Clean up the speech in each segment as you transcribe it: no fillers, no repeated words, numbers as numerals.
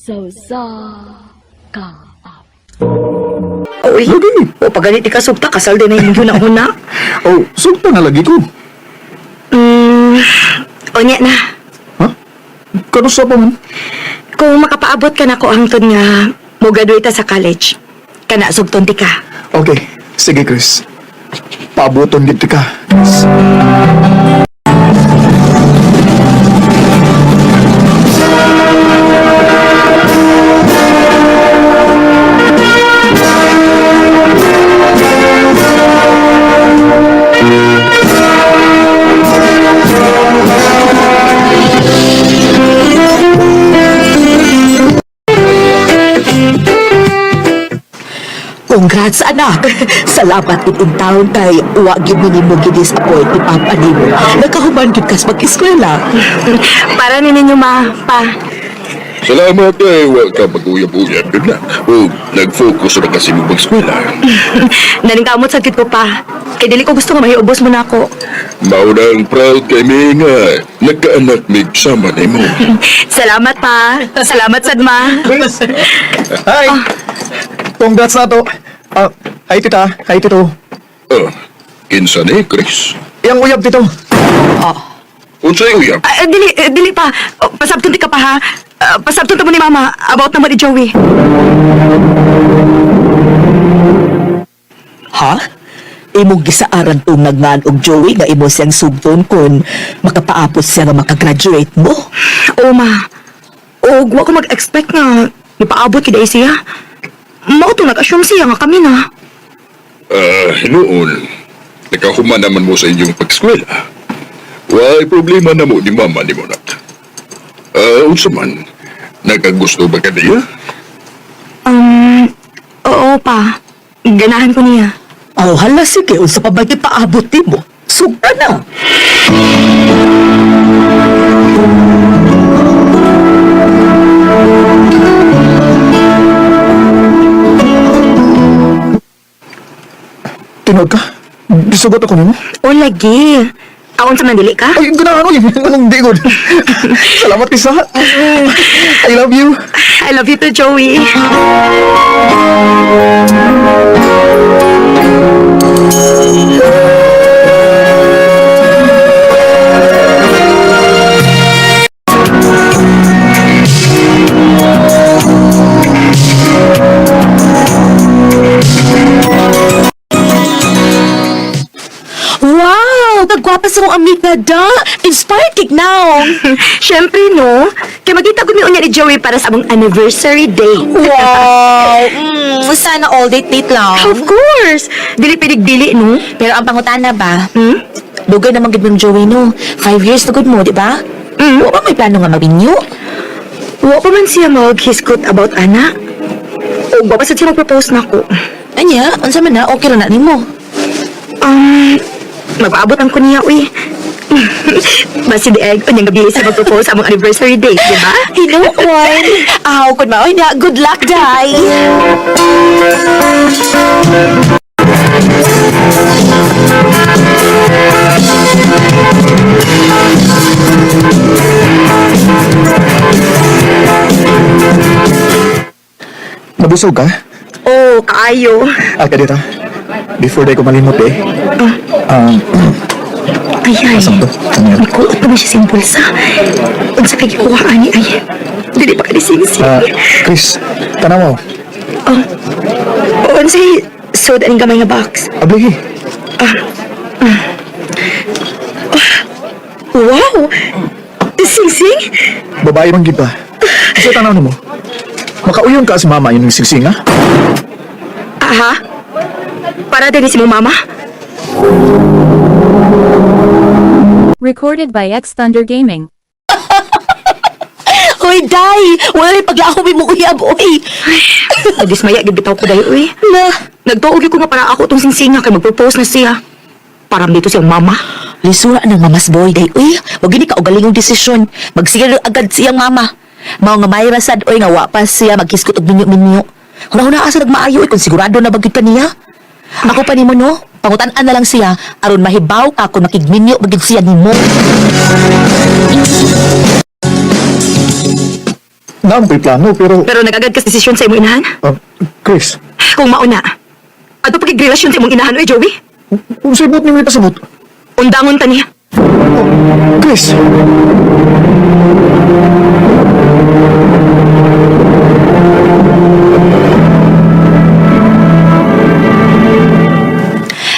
Sa usa ka awit. Uy, Lagi. o paganit ka sugta, kasal din na yung huna-huna. Oh, sugta na lagi ko. Unya na. Ha? Kanusa pa man? Kung makapaabot ka na ko hangtod nga mo graduate sa college, kana sugton ti ka. Okay, sige Chris. Paaboton gid ka, Chris. Congrats, anak! Salamat gid in town kay wa gyud mi nimo gi-disappoint ni Papa nimo. Nakahuman gyud kas mag-eskwela. Para ni ninyo ma, pa. Salamat eh, wa ka mag-uyab-uyab yun na. O, nag-focus na kasi mo mag-eskwela. Naningkamot sa gid ko pa. Kay dili ko gusto nga mahiubos mo na ako. Maunang proud kay mi nga, nagkaanak mig sama nimo. Salamat pa. Salamat sad ma. Chris! Hi! Congrats na to. Ah, hi tita, hi tito. Oh, kinsa ni, Chris? Iyang uyab tito. Unsay uyab? Ah, dili, dili pa. Oh, pasabton ti ka pa ha. Ah, pasabton ta mo ni mama about naman ni Joey. Ha? Imong gisaaran tong nagmaan og Joey nga imo siyang sugton kun makapaapot siya nga makagraduate mo. Oo ma. O wa ko mag-expect nga ipaabot kid ay siya. Mao to nag-assume siya nga kami na. Ah, hinuon. Nakahuman naman mo sa inyong pag-eskwela. Way problema na mo ni mama ni mo nak. Ah, unsa man? Nagkagusto ba ka niya? Oo pa. Ganahan ko niya. Oh, hala sige, unsa pa ba paabot nimo? Sugta na. Tinod ka? Gisugot ako nimo? O lagi. Aon sa mandili ka? Ay, ganahan ko. Anong di ko. Salamat, Chris ha. I love you. I love you too, Joey. Wow! Kagwapa sa kong amiga da! Inspired kig now! Siyempre, no? Kaya magkita ko mi unya ni Joey para sa among anniversary day. Wow! Sana all date date lang. Of course! Dili pidig dili, no? Pero ang pangutana ba, Hmm? dugay naman gid mong Joey no. 5 years na gud mo, di ba? Mm. Wa ba may plano nga magbinyo? Wa pa man siya mag-hiskot about ana. O wa pa sad siya mag-propose na ako. Anya, unsa man na okay ra na nimo. Magpaabot ang ko niya, uy. Basi di egg, unyang gabi siya mag-propose sa among anniversary date, di ba? Hinuon. Aw kun mao na, good luck day. Nabusog ka? Oh, kaayo. Ah, ka dito. Before day ko malimot eh. Ay, ay. Asam to? Ano yan? May kuot naman siya sa impulsa. Unsa kay gikuha ani ay. Dili pa ka nising-sing. Ah, Chris, tanaw mo. Oh, unsay sod aning gamay nga box. Ablihi. Wow! Sing-sing? Babae man gid ba? Kasi tanaw nimo. Makauyon ka si mama yun yung singsing, ha? Aha. Para din si mo mama? Recorded by X Thunder Gaming. Hoy, day! Wala rin paglahom mo uyab, oy! Nadismaya gid bitaw ko dayo uy. Na! Nagtuo gyud ko nga para ako tong singsinga kay magpropose na siya. Para dito siyang mama. Lisura ng mamas boy day uy. Wag gini ka og galingong desisyon. Magsiguro agad siyang mama. Mao nga may rasad oy nga wa pa siya maghiskot og minyo-minyo. Huna-huna asa nagmaayo oy kung sigurado na ba gyud ka niya. Ako pa nimo no, pangutan-an na lang siya aron mahibaw ka kung makigminyo ba gyud siya nimo. Naam ko'y plano, pero... Pero nag-agad ka sa desisyon sa imong inahan? Ah, Chris, Kung mauna, ato pagkigrelasyon sa imong inahan, oy, Joey. unsay buot nimo ipasabot? Undangon ta niya. Chris!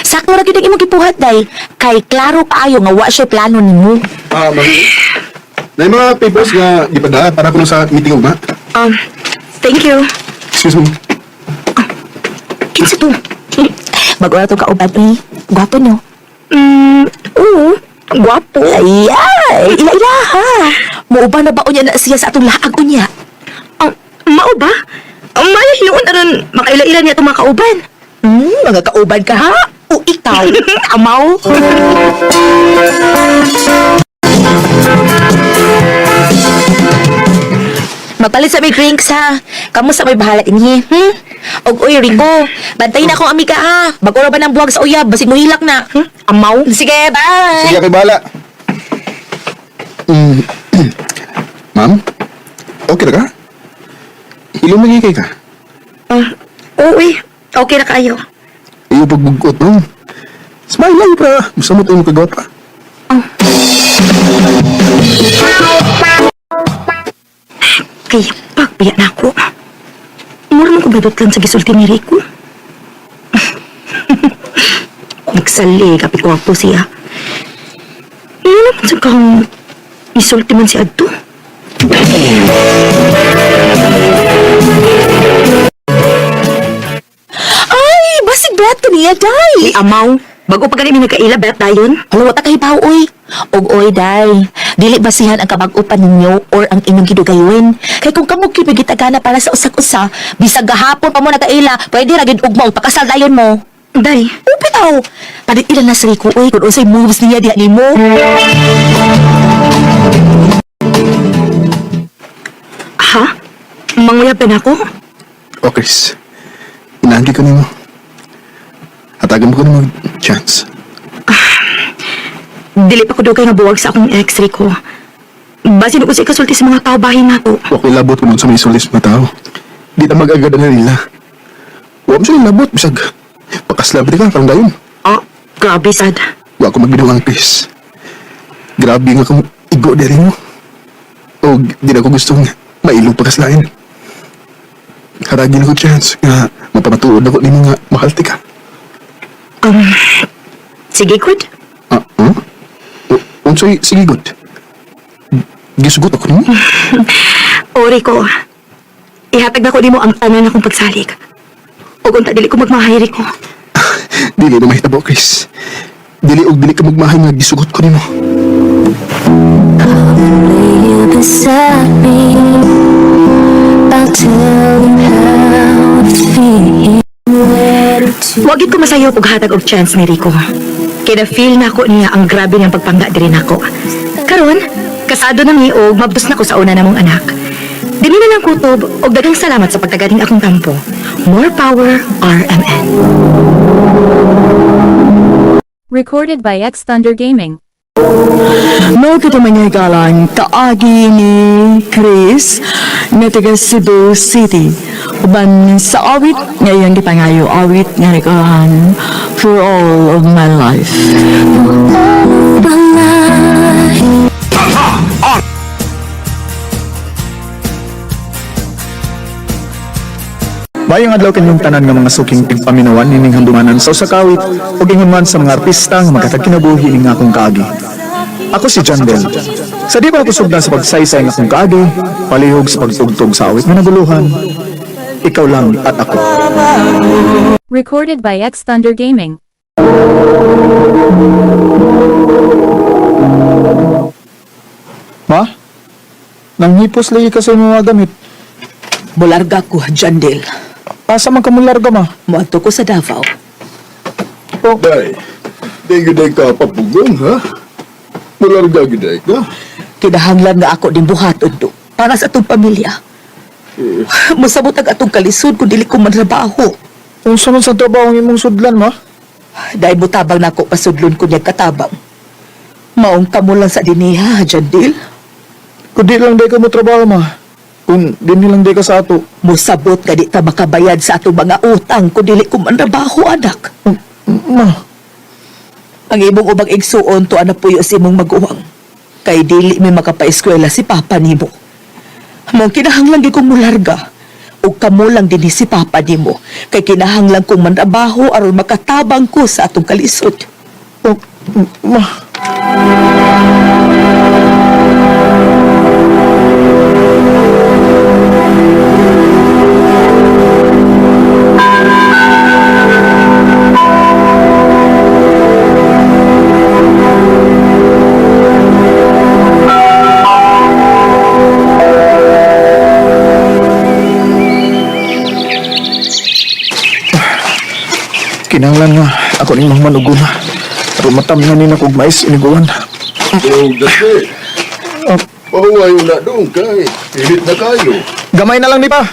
Sakto ra gyud ang imong gibuhat day. Kay klaro kaayo nga wa siya plano nimo. Ah, ma'am. Na yung mga papers nga gipada para kuno sa meeting ugma. Thank you. Excuse me. Kinsa to? Bago na to kauban eh. Gwapo no. Oo. Gwapo. Ay, ay, ila ila ha. Muuban na ba unya na siya sa atong laag unya? Ang mao ba? Ang mayo hinuon aron makaila-ila niya itong mga kauban. Mga kauban ka ha? O ikaw? Amaw. Magpalit sa may drinks ha. Kamu sa may bahala inhi. Og uy Rico, bantayin akong amiga ha. Bago ra ba ng buwag sa uyab, basig mohilak na. Amaw. Sige, bye. Sige, ako'y bahala. Ma'am? Okay na ka? Ilong magigay ka. Ah, oo eh. Okay na kayo. Iyo pagbugot, ma'am. Smile lang, pra. Musamot mo kagwapa. Kay pagbiya na ako. Mura man ko lang sa gisulti ni Rico. Nagsali, kapi ko po siya. Ano naman sa kang isulti man si Adto? Ay, basig brat ko niya, day. Uy, amaw. Bago pa gani mi nagkaila, bet dayon. Hala, wa ta kahibaw, oy. Og oy, day. Dili basihan ang kabag-upan ninyo or ang inyong gidugayun. Kay kung kamo gyud may gitagana para sa usak-usa, bisag gahapon pa mo nakaila, pwede ra gyud ugma og pakasal dayon mo. Day, Upi taw. Palit ila na sa Rico, oy, kung unsay moves niya diha nimo. ha? Manguyab pa na ako? Oh, Chris. Inaagi ko nimo. Hatagan mo ko nimo chance. Dili pa ko dugay nga buwag sa akong ex, Rico. Basin ko sa ikasulti sa mga tao bahin nato. Wa ko'y labot kung sa may sulis mga tao. Di na mag-agad na nila. Wa mo sila labot, bisag. Pakaslab ka, karong dayon. Oh, grabe sad. Wa ko magbinuang, Chris. Grabe nga kung igo diri mo. O di na ko gustong mailog pagkaslain. Haragin ko chance nga mapamatuod ako nimo nga mahal ti ka. Sige, good. Ah, huh? O, unsay sige good. Gisugot ako nimo. O, Rico. Ihatag na ko nimo ang tanan akong pagsalig. O unta dili ko magmahay, Rico. Dili na mahitabo, Chris. Dili og dili ka magmahay nga gisugot ko nimo. You beside me, I'll tell you how I feel. Ready to Wag gid ko masayop og hatag og chance ni Rico. Kay na-feel na ako niya ang grabe niyang pagpangga diri nako. Karon, kasado na mi og mabdos na ko sa una namong anak. Dili na lang kutob og daghang salamat sa pagtaganing akong tampo. More power, RMN. Recorded by X Thunder Gaming. Mao kita mangyagalang kaagi ni Chris nga taga Cebu City. Uban sa awit nga iyang gipangayo awit nga nikuhan for all of my life. my life. Mayong adlaw kanyong tanan nga mga suking tigpaminawan ining handumanan sa usa ka awit ug ingon man sa mga artista nga maghatag kinabuhi ning akong kaagi. Ako si John Bell. Sa di pa ako sugdan sa pagsaysay ng akong kaagi, palihog sa pagtugtog sa awit nga naguluhan. Ikaw lang at ako. Recorded by X Thunder Gaming. Ma? Nanghipos lagi ka sa imong mga gamit. Mularga ko, Jandel. Asa man ka mularga, ma? Moadto ko sa Davao. Day, di gyud ka papugong, ha? Mularga gyud ka. Kinahanglan nga ako din buhaton do para sa atong pamilya. Masabot ang atong kalisod kung dili ko manrabaho. Unsa man sa trabaho ang imong sudlan, ma? Dahil mutabang nako pasudlon ko niya katabang. Maong kamo lang sa diniha, Jandil. Kundi lang day ka mo trabaho, ma. Kung din nilang di ka sa ato, Musabot ka di ta makabayad sa atong mga utang kung dili ko manrabaho, anak. Ma, Ang imong ubang igsuon to anak puyo sa imong maguwang. Kay dili mi makapaeskwela si papa nimo. Mong kinahanglan gyud kong mularga. Ug kamo lang dinhi si papa nimo. Kay kinahanglan kong manrabaho aron makatabang ko sa atong kalisod. Oh, ma. Kinahanglan nga ako ning mahuman og guma. Aron matam nga ni na kog mais iniguan. Oh, dati. Pahuwayo na doon kay. Init na kayo. Gamay na lang ni pa.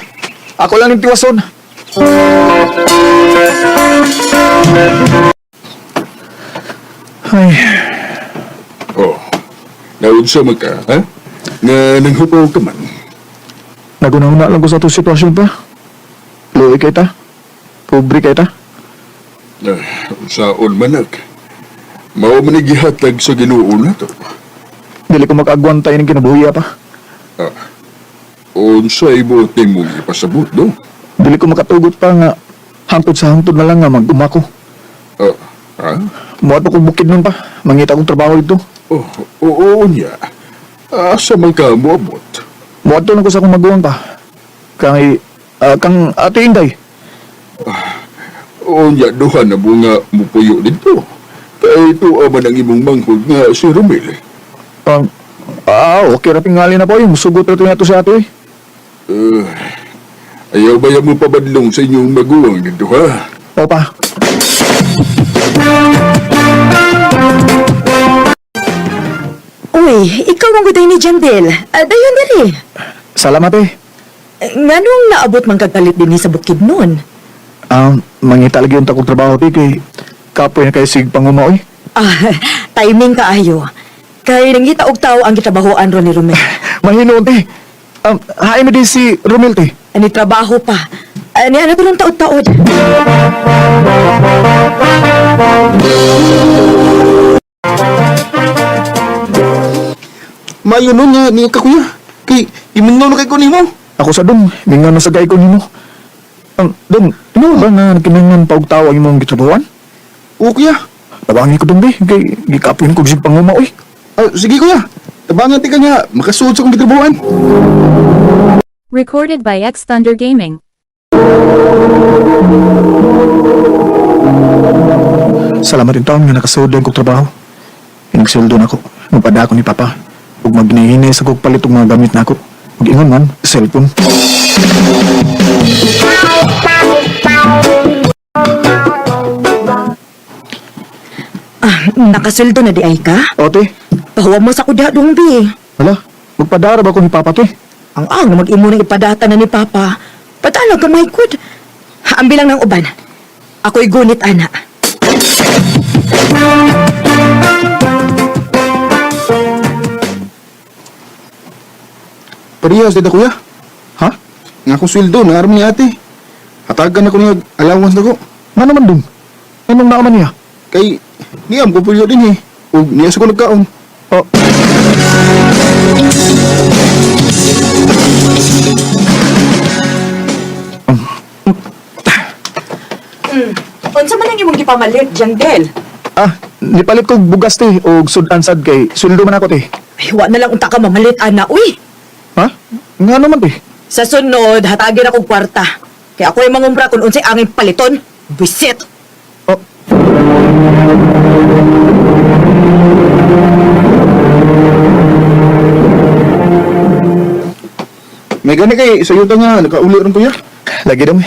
Ako lang ning tiwason. Ay, Oh, naunsa man ka, ha? Nga nanghupaw ka man. nagunahuna lang ko sa atong sitwasyon pa. Luoy kay ta. Pobre kay ta. Ah, unsaon man nak. Mao man ni gihatag sa Ginoo na to. Dili ko makagwantay ning kinabuhi pa. Ah, unsay buot nimo ipasabot do? Dili ko makatugot pa nga hangtod sa hangtod na lang nga mag-uma ko. Ah, ha? Muadto kong bukid nun pa. Mangita kong trabaho dito. Oh, oo niya. Asa man ka moabot? Muadto lang ko sa akong maguwang pa. Kang, kang Ate Inday. Oo niya, duha na mo nga mupuyo dito. Kay tuwa man ang imong manghod nga si Romel. Okay ra tingali na po yung musugot ra to si ate. Uh, ayaw ba mo pabadlong sa inyong maguwang dito ha? O pa. Uy, ikaw ang guday ni Jandel. Dayon diri. Salamat eh. Nganong naabot man kagpalit dinhi sa bukid nun? Mangita lagi yung takong trabaho ti kay kapoy na kay sig panguma oy. Ah, timing kaayo. Kay nangita og tao ang gitrabahoan ron ni Romel. Mahinoon ti. Hain mo din si Romel ti. Ani trabaho pa. Ani ano to ng taod-taod. Mayo nun nga niya ka kuya. Kay imingaw na kay ko nimo. Ako sa dong, mingaw na sa gay ko nimo. Dong, ino ba nga kinahanglan pa og tawo ang imong gitrabahoan? Oo kuya. Tabangi ko dong be, kay gikapoy ko sig panguma oy. Ah, sige kuya. Tabangan ti ka nga makasuod sa akong gitrabahoan. Recorded by X Thunder Gaming. Salamat din taon nga nakasuod din kog trabaho. Inagsuldo na ko. Magpada ako ni Papa. Ug maghinay sa kog palit og mga gamit nako. Ug ingon man, cellphone. Ah, nakasuldo na di ay ka? Ote, Pahuwa mo sa kuda dong bi. hala, magpadara ba ko ni Papa te? Ang ang mag-imo ng ipadata na ni Papa. Patalo ka my good. Ang bilang ng uban. Ako'y gunit ana. Parehas dito kuya. Ha? Nga akong sweldo na aram ni ate. Hatagan ako niya allowance nako. Nga naman dong? Anong naaman niya? Kay niyam ko puyo din eh. Ug niya sa ko nagkaon. Oh. Unsa man ang imong gipamalit, Jandel? Ah, nipalit kog bugas te og sudan sad kay sweldo man ako te. Ay, wa na lang unta ka mamalit ana. Uy, Ha? Nga naman te. sa sunod hatagin akong kwarta. Kaya ako'y mangumbra kung unsay angin paliton. Bisit. Oh. May gani kay sa yuta nga nakauli ron kuya. Lagi dong.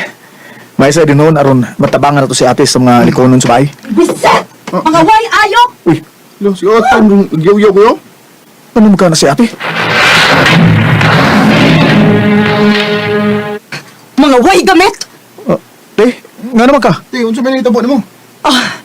May sa din noon aron matabangan na to si ate sa mga likonon sa bahay. Bisit! Mga way ayok! Uy, Lo, si ate nagyaw-yaw kuya. ano magka na si ate? Mga way gamit! Oh, te, nga naman ka? Te, unsa man itabo nimo? Ah,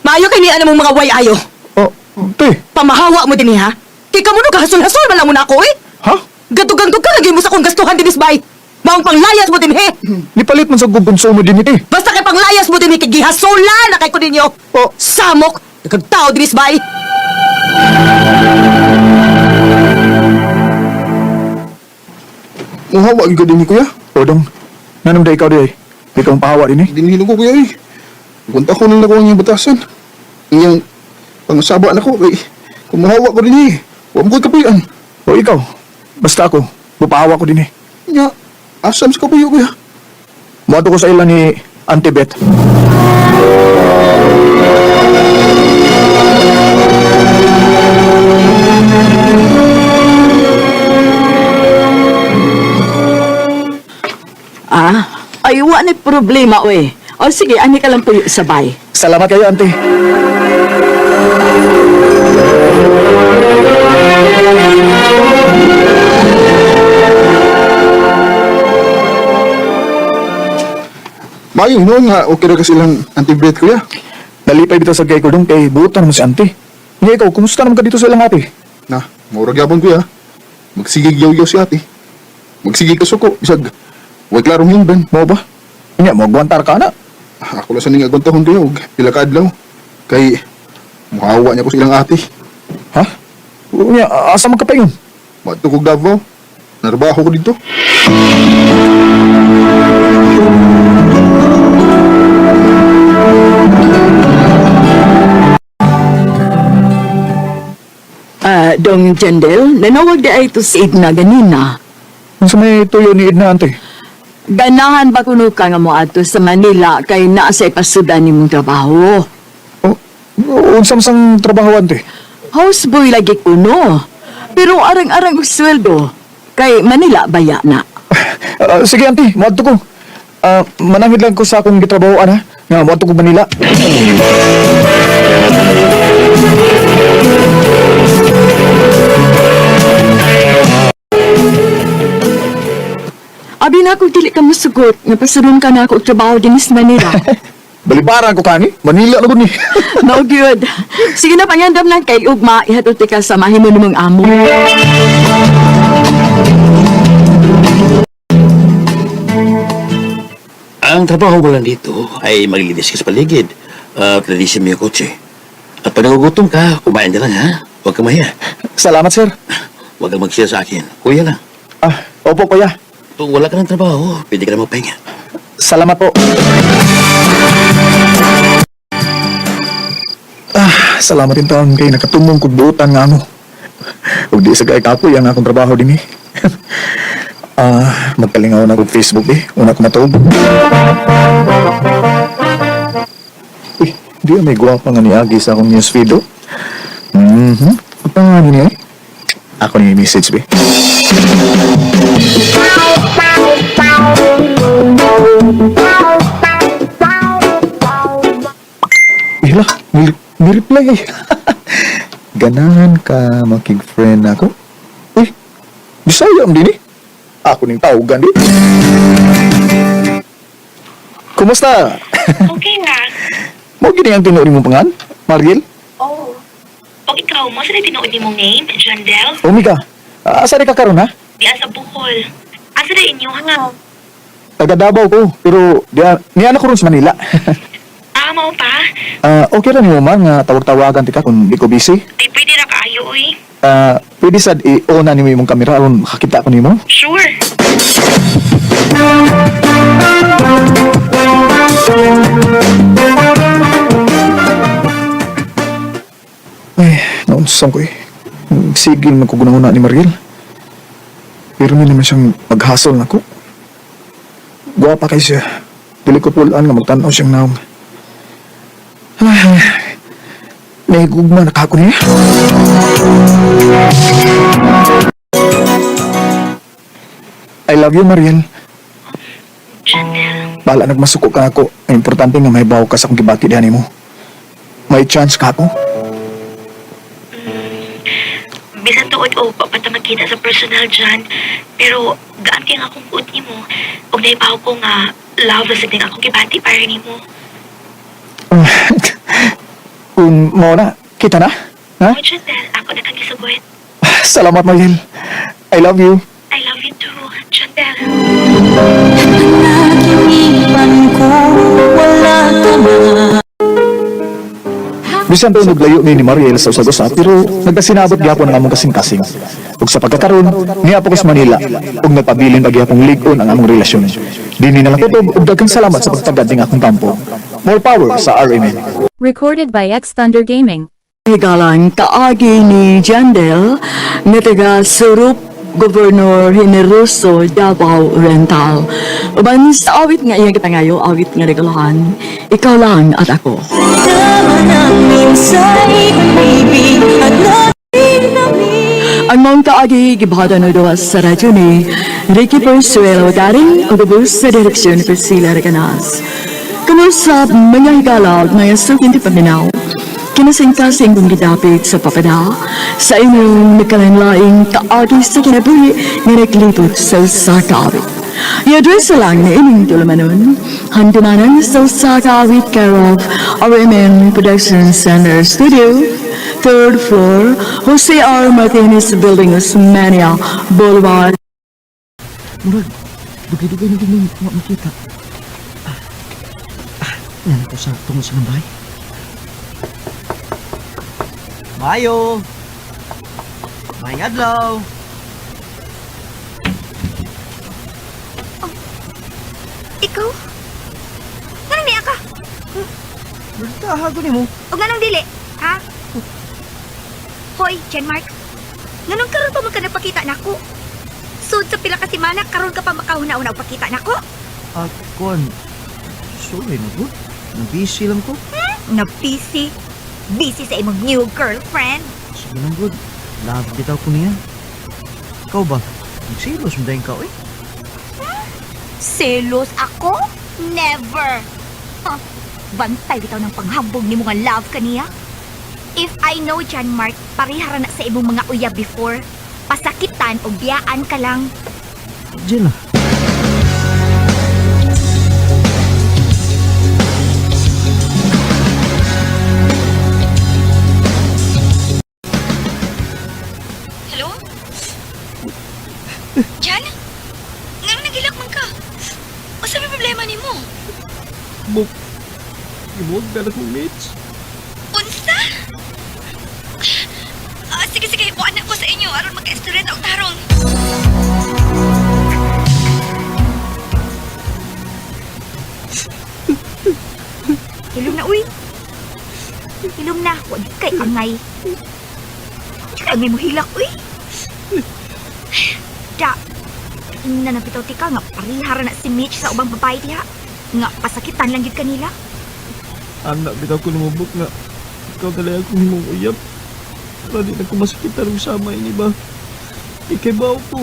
maayo kay ni ana mong mga way ayo. Oh, te, Pamahawa mo din ha. Kay kamo no kahasul-hasol man lang mo na ako eh. ha? Gadugang-dugang lagi mo sa kong gastuhan dinis bay. Maong panglayas mo dinhi. Nipalit man sa konsumo din iti. Basta kay panglayas mo dinhi kay gihasula na kay ko ninyo. Oh. Samok, daghang tao dinis bay. Muhawa gyud ko dinhi kuya. O dong, nanong da ikaw di ay. Di ka pahawa din eh. Dinhi ko kuya eh. Punta ko nang nakuha niyang batasan. Iyang pangasaba na ko kay kung muhawa ko dinhi, wa mo ko'y kapuyan. O ikaw, basta ako, bupahawa ko din eh. Nya, asam sa kapuyo kuya. Muadto ko sa ila ni Auntie Beth. Ah, ay wa ni problema oy. O sige, ani ka lang puyo sabay. Salamat kayo, Auntie. Mayo noon nga okay ra ka silang anti-breath kuya. Nalipay bitaw sa gay ko dong kay butan mo si Auntie. Nga ikaw, kumusta naman ka dito sa ilang ate? Na, mura gyapon kuya. Magsigig yaw-yaw si ate. Magsigig ka suko, bisag way klarong hingban. Mo ba? Nya, mo agwantar ka na. Ako lang sa ning agwantahon kuya og pila ka adlaw. Kay muhawa niya ko sa ilang ate. Ha? Nya, asa man ka pa yun? Madto kog Davao. Narbaho ko dito. Ah, dong Jandel, nanawag di ay to si Edna ganina. Unsa may tuyo ni Edna, Auntie? Ganahan ba kuno ka nga moadto sa Manila kay naa sa ipasudan nimong trabaho? O, unsa man sang trabaho, Auntie? Houseboy lagi kuno. Pero arang-arang og sweldo kay Manila baya na. Ah, sige, Auntie, moadto ko. Ah, manangit lang ko sa akong gitrabahoan, ha? Nga, moadto ko Manila. Abi na kung dili ka musugot, nga pasuron ka na ako og trabaho dinhi sa Manila. Balibaran ko kani. Manila na gud ni. No good. Sige na pangandam lang kay ugma ihatod ka sa mahimo nimong amo. Ang trabaho mo lang dito ay maglinis ka sa paligid at linisin mo yung kotse. At pag nagugutom ka, kumain ka lang ha. Huwag kang mahiya. Salamat, sir. Huwag kang mag-share sa akin. Kuya lang. Ah, opo, kuya. Kung wala ka ng trabaho, pwede ka na magpahinga. Salamat po. Ah, salamat din taon kay nakatumong kog buotan nga amo. Ug di sa kay kapoy ang akong trabaho dinhi. Ah, magkalingaw na kog Facebook eh. Una ko matuog. Uy, di may gwapa nga niagi sa akong newsfeed oh. Mhm. Ang pangalan niya eh. Ako ni message be. Ila, ni-reply eh. Ganahan ka makig-friend ako? Uy, Bisaya am din eh. Ako ning tawagan di. Kumusta? Okay ra. Mo gini ang tinuod mong pangan? Mariel? Oh. Og ikaw, mo sa tinuod nimong name, Jandel? Omega. Asa di ka karon ha? Di sa Bohol. Asa na inyo ha? Taga Davao ko, pero diya niya na ko ron sa Manila. Ah, mao pa? Ah, okay ra nimo man nga tawag-tawagan ti ka kung di ko busy. Ay, pwede ra kaayo, uy. Ah, pwede sad i-on na nimo imong kamera aron makakita ko nimo. Sure. Ay, naunsang ko eh. Sige man ko gunahuna ni Mariel. Pero may naman siyang maghasol na ko. Guwapa kay siya. Dili ko pulaan nga magtanaw siyang naong. Ay, nahigugma na kako niya. I love you, Mariel. Jandel, Bahala nagmasuko ka ako. Ang importante nga may bawo ka sa akong gibati diha nimo. May chance ka ako. bisan tuod o pa pa ta magkita sa personal dyan. Pero gaan kay nga akong buot nimo. Og naibaw ko nga love sa ding akong gibati para nimo. Kung mao na, kita na. Ha? Oh, Jandel, ako na kang gisugot. Salamat, Mariel. I love you. Panaginipan ko, wala ka na. Bisan pa naglayo ni Mariel sa usag-usa pero nagkasinabot gyapon ang among kasing-kasing. Ug sa pagkakaron, niya pa ko sa Manila ug nagpabilin pa gyapong lig-on ang among relasyon. Dinhi na lang kutob ug daghang salamat sa pagtagad ning akong tampo. More power sa RMN. Recorded by X Thunder Gaming. Higalang kaagi ni Jandel nga taga Surup Governor Generoso Davao Oriental. Uban sa awit nga iyang gipangayo, awit nga regalahan, ikaw lang at ako. Tama na minsa'y umibig at natin. Ang mong kaagi gibahada na duwa sa radyo ni Ricky Persuelo Garing ug ubos sa direksyon ni Priscilla Recanas. Kumusta mga higala ug mga suking paminaw? Kinasingkasing kong gidapit sa papada sa inyong nagkalanlaing kaagi sa kinabuhi nga naglibot sa usa ka awit. I-address lang na inyong tulumanon, handumanan sa usa ka awit care of RMN Production Center Studio, third floor, Jose R. Martinez Building, Osmania Boulevard. Murag, dugay-dugay na gini wa makita. Yan ako sa tungod sa nambay. Mayo! Maayong adlaw! Ikaw? Nganong niya ka? Bertaha ko nimo. O nganong dili? Ha? Hoy, John Mark. Nganong karon pa man ka nagpakita nako? Sud sa pila ka semana karon ka pa makahuna-una og pakita nako? Ah, kuan. Sorry na good. Na-busy lang ko. Na busy. Busy sa imong new girlfriend. Sige lang good. Love bitaw ko niya. Ikaw ba? Nagsilos mo dahil ka, eh. Selos ako? Never. Huh. Bantay bitaw ng panghambog ni mga love kaniya. If I know John Mark, parehara na sa imong mga uyab before. Pasakitan o biyaan ka lang. Jella. Hello? Jan? Ngano nagilak man ka? Unsa may problema nimo? Buk. Imuwag na akong mates. Unsa? Sige sige, buwan na ko sa inyo aron maka-istorya og tarong. Hilom na uy. Hilom na, wag kay angay. Di kay angay mo hilak uy. Da. Ingna na bitaw tika nga parihara na si Mitch sa ubang babae diha. Nga pasakitan lang gyud kanila. Anak, bitaw ko lumubok nga. Ikaw talaga akong himong uyab. Para di na ko masakitan og sama ini ba. Ikay baw ko.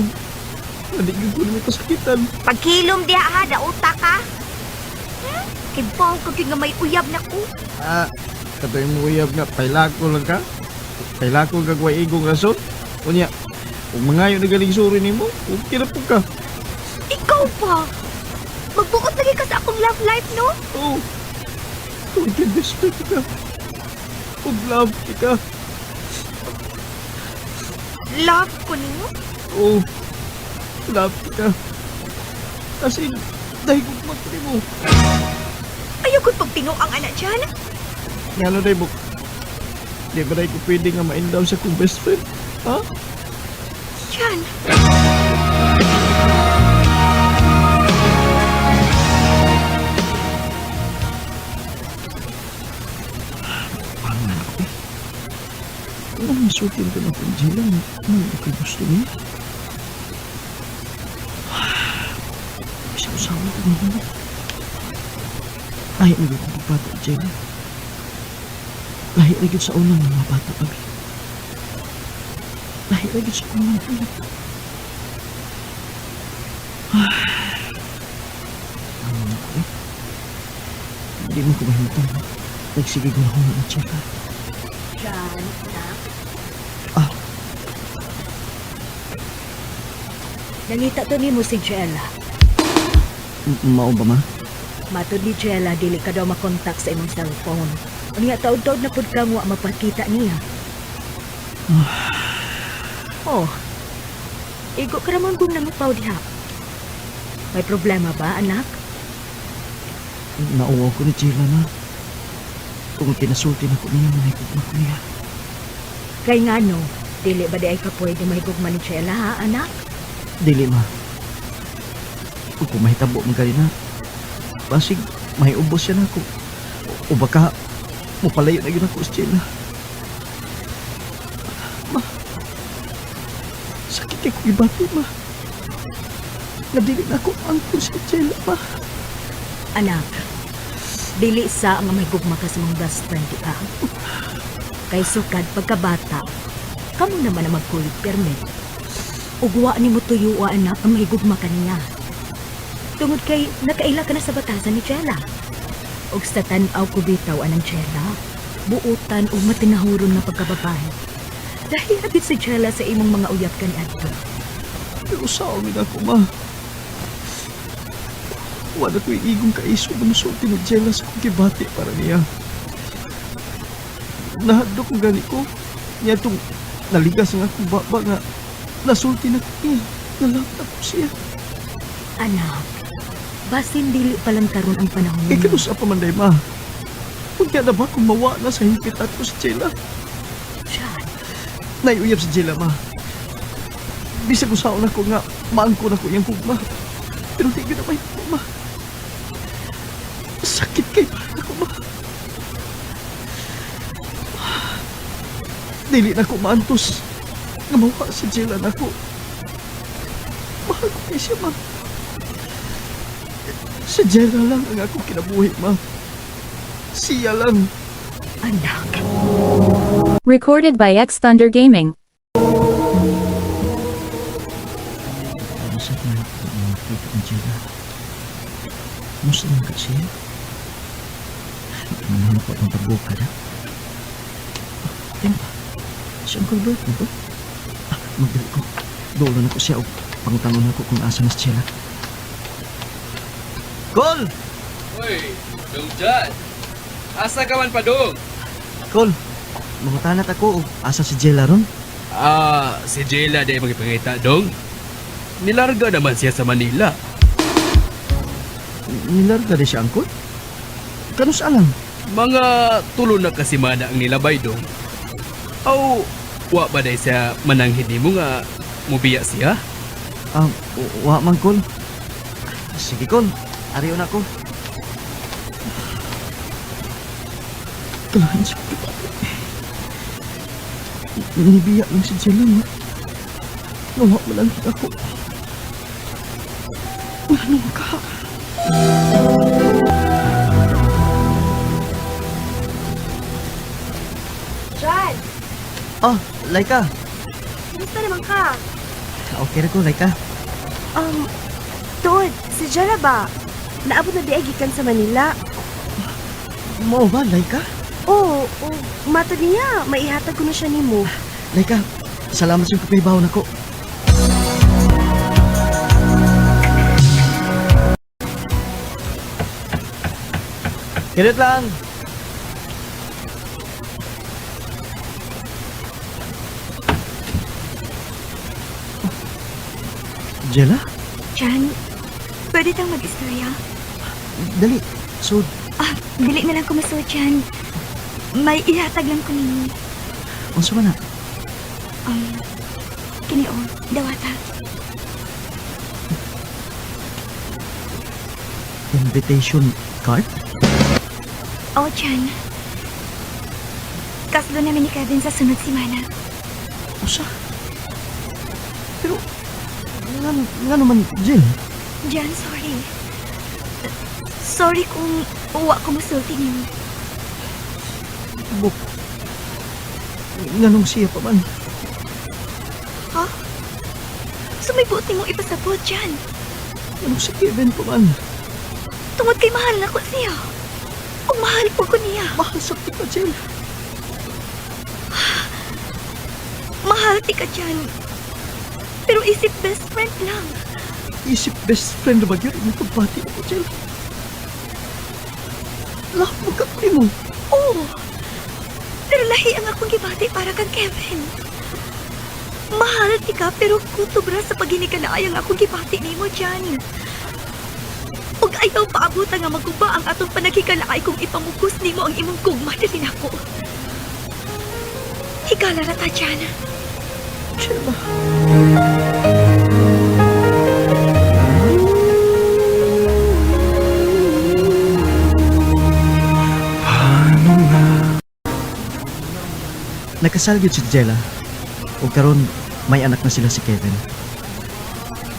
Para di ko na pasakitan. Pagkilom diha ha, dauta ka. Kay baw ka gyud nga may uyab na ko. Ah, katoy mo uyab nga, pailako lang ka. Pailako kag way igong rason. Unya, ug mangayo na galing suri nimo, okay na po ka. Ikaw pa. Magbuot lagi ka sa akong love life, no? Oh, kung desperate ka. Ug love ka. Love ko nimo. Oh, love ka. As in, dahil kong mo. Ayaw ko'y pagtingo ang anak dyan. Ngano day buk? Di ba day ko pwede nga ma-endow sa kong best friend? Ha? Jan. Parang ako eh. Kung masutin ko na kung Jela, ano ako gusto niya? Bisa usawa ko naman. Lahi na gyud ang pagbata, Jela. Lahi na gyud sa unang mga bata kami. Lahi na gyud sa unang ulit. Ano na ko eh? Hindi mo ko mahimutang. Nagsige ko na ako ng Jela. Jan, anak. Ah. Nangita to nimo si Jella. Mao ba ma? Matod ni Jella, dili ka daw makontak sa imong cellphone. Unya taod-taod na pud kang wa mapakita niya. Oh. Igo ka raman kung nangupaw diha. May problema ba, anak? Nauwaw ko ni Jela na. Kung kinasulti na ko niya, manahigugma ko niya. Kay ngano, dili ba di ay ka pwede mahigugma ni Chela, ha, anak? Dili, ma. Ug kung mahitabo man gani na, basig, mahiubos siya na ako. O baka, mupalayo na yun ako sa Jela. Ma, sakit kay kong ibati, ma. Nadili na ako angkon sa Jela, ma. Anak, dili sa nga mahigugma ka sa mong best friend, di ba? Kay sukad pagkabata, kamo naman ang magkulit perme. Ugwa ni mo tuyua, anak, ang mahigugma ka niya. Tungod kay nakaila ka na sa batasan ni Chela. Og sa tan-aw ko bitaw anang Chela, buutan o matinahuron nga pagkababae. Dahil agad si Chela sa imong mga uyab kaniadto. Pero sa amin ako, ma. Wala ko'y igong kaiso na musulti ni Jela sa kong gibati para niya. Nahadlok kong gani ko. Niya itong naligas ang akong baba nga nasulti na ko niya. Nalap na ko siya. Anak, basin dili pa lang karon ang panahon. Eh, kanusa pa man day, ma. Huwag na ba kung mawa na sa hingpit ako si Jela? Siya, Naiuyab si Jela, ma. Bisag usaon ako nga maangko na ko iyang gugma. Pero di ko na may ma. Sakit kay para ako, ma. Dili na ko maantos. Nga mawa si Jela na ko. Mahal ko kay siya, ma. Si Jela lang ang akong kinabuhi, ma. Siya lang. Anak. Recorded by X Thunder Gaming. Ano sa na makita ni Jela? Musta man ka siya? Manahan ko ang pagbuka na. Tingnan pa. Si Uncle Bert na to? Ah, magdali ko. Doon na ko siya o pangutangon ako kung asa na si Jela. Col! Hoy, Dong Jan. Asa ka man pa dong? Col! Mangutanat ako o asa si Jela ron? Ah, si Jela di magipangita dong. Nilarga naman siya sa Manila. Nilarga di siya, Uncle? Kanus alam? Mga tulo na kasi mana ang nilabay dong. Aw, wa ba day siya mananghid nimo nga mubiya siya? Ah, wa man, Col. Sige, Col. Ariyo na ako. Kalahan siya kita. Nibiya lang si Jela, ma. Nawa mo lang ako. Ano ka? John, Oh, Laika. kumusta naman ka? Okay ra ko, Laika. Tuod, si Jera ba? Naabot na di ay gikan sa Manila. Mao ba, Laika? Oo, oh, matod niya, maihatag ko na siya nimo. Laika, salamat sa iyong nako. Kilit lang. Jella? Jan, pwede tang mag-istorya? Dali. So, Ah, dili na lang ko masuot, Jan. May ihatag lang ko ninyo. unsa man na? Kini o, dawata. Invitation card? Oh, Jan. Kaslo namin ni Kevin sa sunod simana. Usa? Pero, nga, nga naman, Jill. Jan, sorry. Sorry kung uwa ko masulti nimo. Buk. Nganong siya pa man? Ha? So may buti mong ipasabot, Jan. Nganong si Kevin pa man? Tungod kay mahal na ko siya. O mahal po ko niya. Mahal sa kita, Jill. Mahal ti ka, Jan. Pero isip best friend lang. Isip best friend na ba yun? Ang pagbati ako, Jill. Lahat mo ka mo. Oo. Pero lahi ang akong gibati para kang Kevin. Mahal ti ka pero kutubra sa paghinikalaay ang akong gibati nimo, Jan. Ayaw paabutan nga maguba ang atong panaghigalaay kung ipamugos nimo ang imong gugma diri nako. Higala ra ta, Jan. Gemma. Nakasal gyud si Jella. Ug karon may anak na sila si Kevin.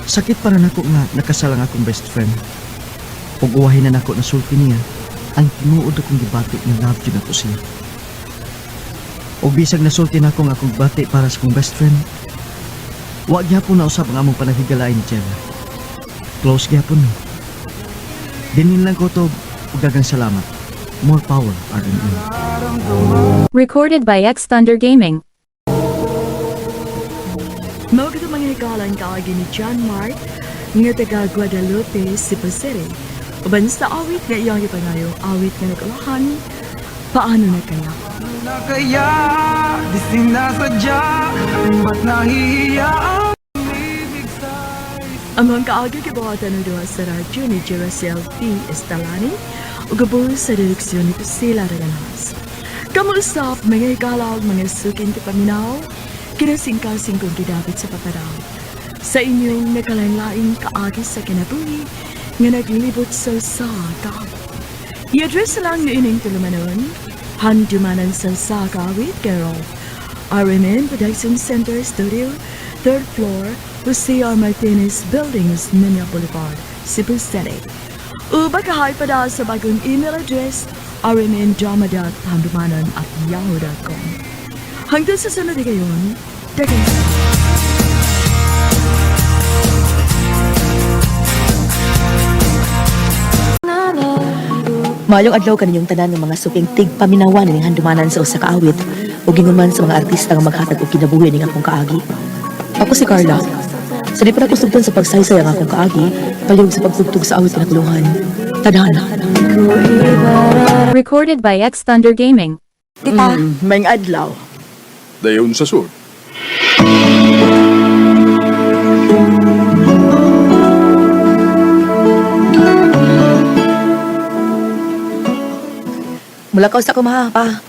Sakit para nako nga nakasal ang akong best friend. Ug uwahin na nako na sulti niya ang tinuod akong gibati nga love gyud ako siya. Ug bisag nasulti nako nga akong bati para sa akong best friend, wa gyapon na usab ang among panaghigalain ni Jella. Close gyapon mi. Dinin lang ko to ug daghang salamat. More power, RMN. Recorded by X Thunder Gaming. Mao gito mga hikalan kaagi ni John Mark nga taga Guadalupe, Cebu City. Uban sa awit nga iyang ipangayo, awit nga nagulahan, paano na kaya? Na kaya di sinasadya ba't nahihiya ang ibig sa Ang mga kaagi gibuhatan og duha sa radyo ni Jeracel P. Estalani ug gabuhi sa direksyon ni Priscilla Reganas. Kamuusap mga higala ug mga suking tipaminaw, kinasingkasing kong gidapit sa paparaw. Sa inyong nakalain-laing kaagi sa kinabuhi nga naglibot sa usa ka. I-address lang ni ining tulumanon, Handumanan sa usa ka awit, Carol. RMN Production Center Studio, third floor, Jose R. Martinez Building, Osmeña Boulevard, Cebu City. Ubakahay pa da sa bagong email address, rmndrama.handumanan@yahoo.com. Hanggang sa sunod gayon, dagang Maayong adlaw kaninyong tanan ng mga suking tigpaminawan ning handumanan sa usa ka awit ug ingon man sa mga artista nga maghatag og kinabuhi ning akong kaagi. Ako si Carla. Sa di pa nako sugdan sa pagsaysay ang akong kaagi, palihog sa pagtugtog sa awit kinakuluhan. Tadhana. Recorded by X Thunder Gaming. Tita, May adlaw. Dayon sa sud. Mulakaw sa kumaha pa.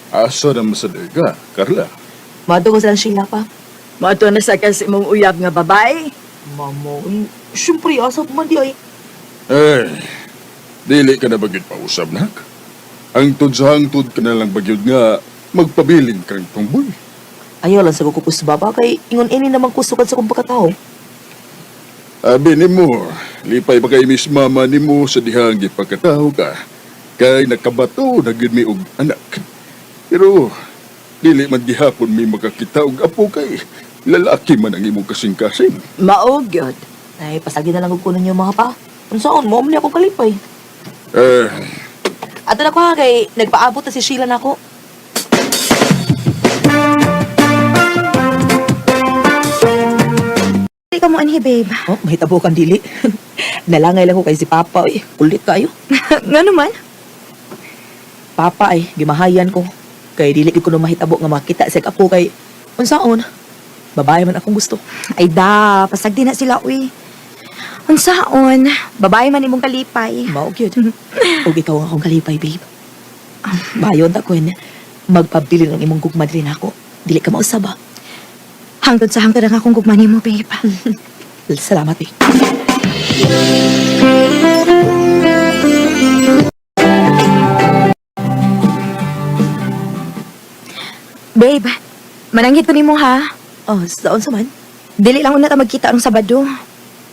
Asa na masaday ka, Carla? Maadto ko silang Sheila pa. Mato na sa kasi mong uyab nga babae. Mamo, syempre asa pa man di ay. Eh, dili ka na bagyod pausab, nak. Ang tud sa hangtod ka na lang bagyod nga magpabilin kang tungboy. Ayaw lang sa kukupos baba kay ingon ini namang kusukad sa kong pagkatao. Abi nimo, lipay ba kay Miss Mama nimo sa dihang gipagkatao ka? Kay nakabato na gyud mi og anak. Pero dili man gihapon mi makakita og apo kay lalaki man ang imong kasing-kasing. Mao gyud. Ay, pasagi na lang og kuno niyo mga pa. Unsaon mo man akong kalipay. Eh, Ato na ko ha kay nagpaabot na si Sheila nako. Di ka mo anhi, babe. Oh, mahitabo kang dili. Nalangay lang ko kay si Papa, eh. Kulit kayo. Nga naman. Papa ay gimahayan ko. Kay dili gyud ko no mahitabo nga makita sa apo kay unsaon. Babae man akong gusto. Ay da, pasagdi na sila, uy. Unsaon, babae man imong kalipay. Mao gyud. Ug ikaw ang akong kalipay, babe. Bayon ta kun magpabilin ang imong gugma diri nako. Dili ka mausab ah. Hangtod sa hangtod ang akong gugma nimo, babe. Salamat eh. Babe, mananghid ko nimo ha. Oh, saon sa man? Dili lang una ta magkita arong Sabado.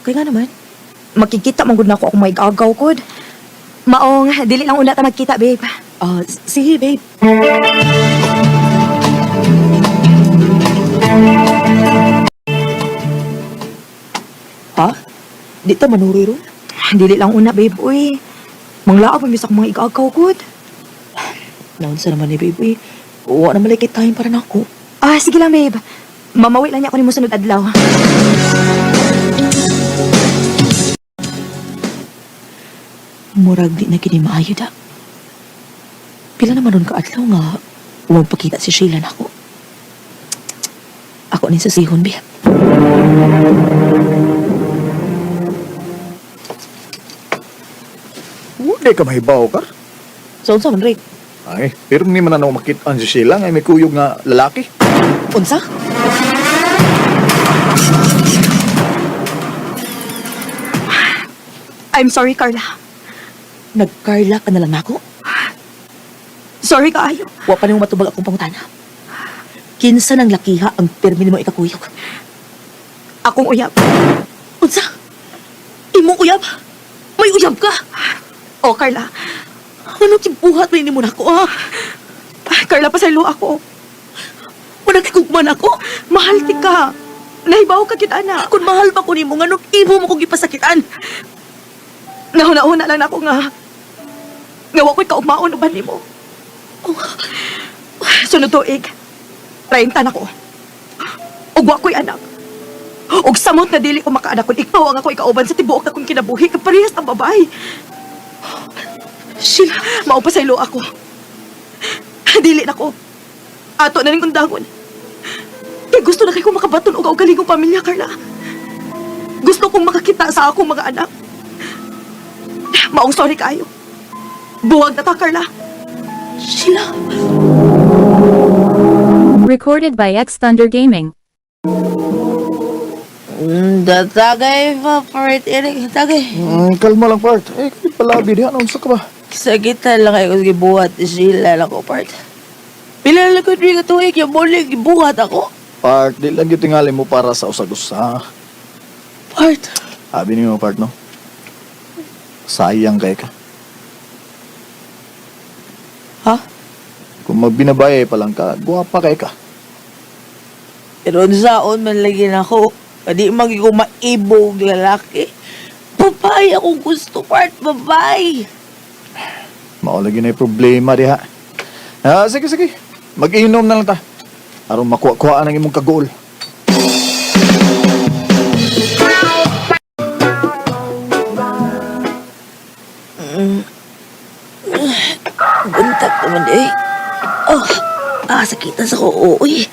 Kay nga naman. Makikita man gud nako akong maigagaw gud. Maong, dili lang una ta magkita, babe. Ah, sige, babe. Ha? Di ta manuroy ron? Dili lang una, babe, uy. Manglaab ang akong mga igagaw gud. Naunsa naman ni babe, eh. Wa na malay kay time para nako. Ah, sige lang, babe. Mamawi lang niya ako nimo sunod adlaw. Murag di na kini maayo da. Pila naman ron kaadlaw nga huwag pakita si Sheila nako. Ako ni susihon, babe. Di ka mahibaw ka. So, unsa man, Rick? Ay, pero ni man na makit-an si Sheila nga may kuyog nga lalaki. Unsa? I'm sorry, Carla. Nagkarla ka na lang nako? Sorry kaayo. Wa pa nimo matubag akong pangutana. Kinsa nang lakiha ang pirmi nimo ikakuyog? Akong uyab. Unsa? Imong uyab? May uyab ka? Oh, Carla. Ano gibuhat man nimo nako ha? Carla, pasaylo ako. Wala kay gugman ako. Mahal ti ka. Nahibaw ka kita, anak. Kung mahal pa ko nimo nganong imo mo kong gipasakitan? Nahuna-huna lang ako nga. Nga wa ko'y kaugmaon uban nimo. Oh. Sunod tuig. 30 na ko. Ug wa ko'y anak. Ug samot na dili ko makaanak kung ikaw ang ako ikauban sa tibuok akong kinabuhi kaparehas ang babae. Sheila, Mao pasaylo ako. Dili na ko. Ato na ning undangon. Kay gusto na kay ko makabaton og kaugalingong pamilya, Carla. Gusto kong makakita sa akong mga anak. Maong sorry kayo. Buwag na ta, Carla. Sheila. Recorded by X Thunder Gaming. Datagay pa, part, Eric. Tagay. Kalma lang, part. Eh, kay palabi diha, unsa ka ba? Sagitan lang kayo kung gibuhat ni Sheila lang ko, part. Pila lang ko rin katuig, yung muli, gibuhat ako. Part, di lang gyud tingali mo para sa usag-usa. Part. Abi nimo, part, no? Sayang kay ka. Ha? Kung magbinabaye pa lang ka, guwapa kay ka. Pero unsaon man lagi na ako. Pwede magi ko maibog lalaki. Babae akong gusto, part. Babae. Mao lagi na problema diha. Ah, sige, sige. Mag-inom na lang ta. Aron makuha-kuhaan ang imong kagool. Buntag naman eh. Oh, sakitan sa ko. Uy.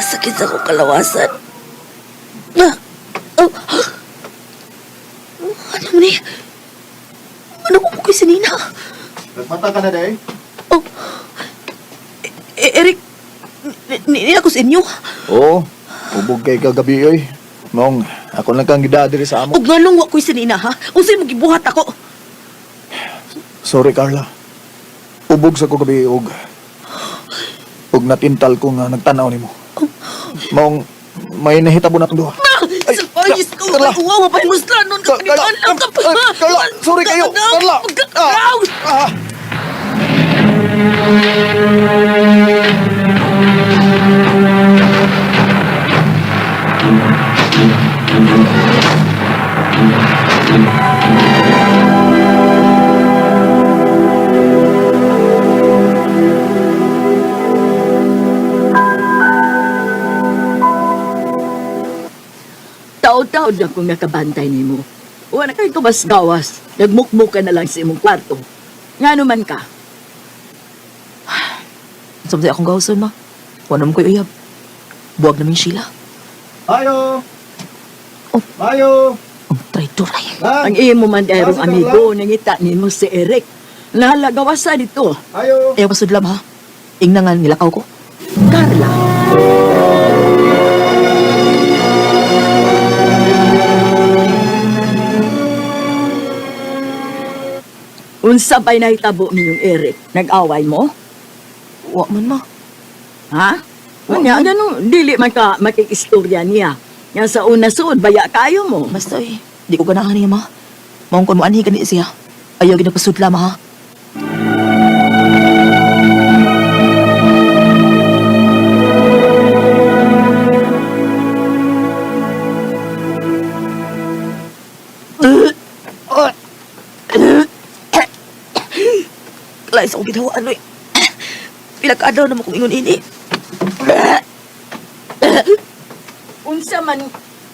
Sakit sa ko kalawasan. Ah, oh, ah. Ano man eh? Ano ko ko si Nina? Nagmata ka na, day? Oh. Eh, Eric, ni ako sa inyo. Oo. Ubog kay kagabi, oy. Mong, ako lang kang gida diri sa amo. Og nganong wa ko'y si Nina, ha? Unsay mo gibuhat ako? Sorry, Carla. Ubog sa ko gabi, og... Og natintal ko nga nagtanaw nimo. Mong, may nahitabo na itong duha. Ay, sa Diyos ko, Carla! ay, uwaw, mapahimos nun ka. Carla! Carla! Carla! Sorry kayo! Carla! Ah! Ah! Taod-taod na kong nakabantay nimo. Wala kay gawas-gawas. Nagmukmuk ka na lang sa imong kwarto. Nga naman ka. Sumsay akong gawson, ma. Wala mo ko'y uyab. Buwag namin Sheila. Ayo! Oh. Ayo! Ang traitor ay. Ang imo man dayrong amigo, nangita nimo si Eric. Nahalagawasan dito. Ayo! Ayaw pasudlam, ha? Ingna nga nilakaw ko. Carla. Unsa ba'y nahitabo ninyong Eric? Nag-away mo? Wa man, ma. Ha? Unya, ano, dili man ka makikistorya niya. Nga sa una suod, baya kayo mo. Basta eh, di ko ganahan niya, ma. Maong kon mo anhi gani siya. Ayaw ginapasudla, ma, ha? Lain sa akong ginawa, ano eh. Pinag-adaw naman kong ingon ini. Unsa man,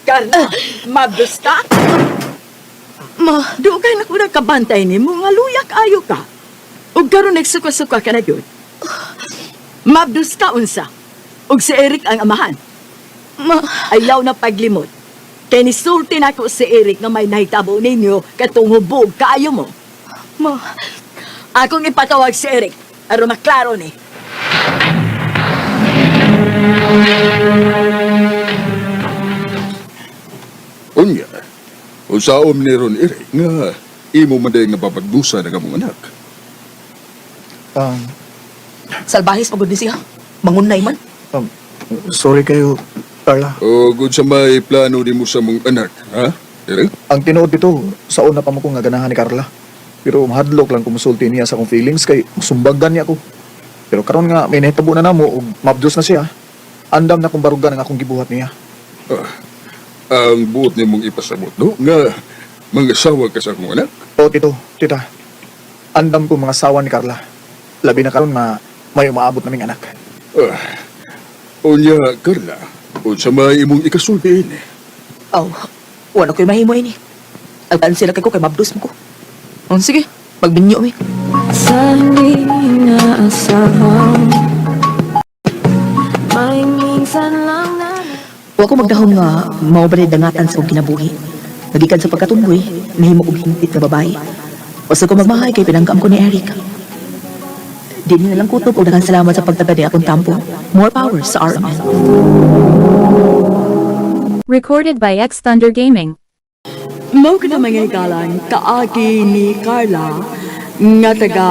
Carla, mabdos ka? Ma, Dugay na ko nagkabantay nimo nga luyak ayo ka. Ug karon nagsuka-suka ka na gyud. Mabdos ka unsa. Ug si Eric ang amahan. ma, Ayaw na paglimot. Kay nisulti nako si Eric nga may nahitabo ninyo katong hubog kaayo mo. Ma, Akong ipatawag si Eric aron maklaro ni. Unya, usaom ni ron Eric nga imo man day nga papagdusa ng among anak. Salbahis pagod ni siya. Mangunay man. Sorry kayo, Carla. O good sa may plano nimo sa mong anak, ha? Eric? Ang tinuod dito, sa una pa mo ko nga ganahan ni Carla. Pero mahadlok lang kumusulti niya sa akong feelings kay sumbagan niya ako. Pero karon nga may nahitabo na namo ug mabdos na siya. Andam na kong barugan ang akong gibuhat niya. Ah, ang buot nimong ipasabot, no? Nga mangasawa ka sa akong anak. O tito, tita. Andam ko mga sawa ni Carla. Labi na karon nga may umaabot naming anak. Ah, unya, Carla, unsa may imong ikasulti ini? Aw, wala ko'y mahimo ini. Agtaan sila kay ko kay mabdos mo ko. Oh, sige, magbinyo mi. Sa hindi inaasahan, may minsan lang na Wa ko magdahom nga mao ba dangatan sa akong kinabuhi. Nagikan sa pagkatumboy, nahimo kog hingpit nga babae. Wasa ko magmahay kay pinangkaam ko ni Eric. Di niya na lang kutob og daghang salamat sa pagtaga ni akong tampo. More power sa RMN. Recorded by X Thunder Gaming. Mao kita mga hikalan kaagi ni Carla nga taga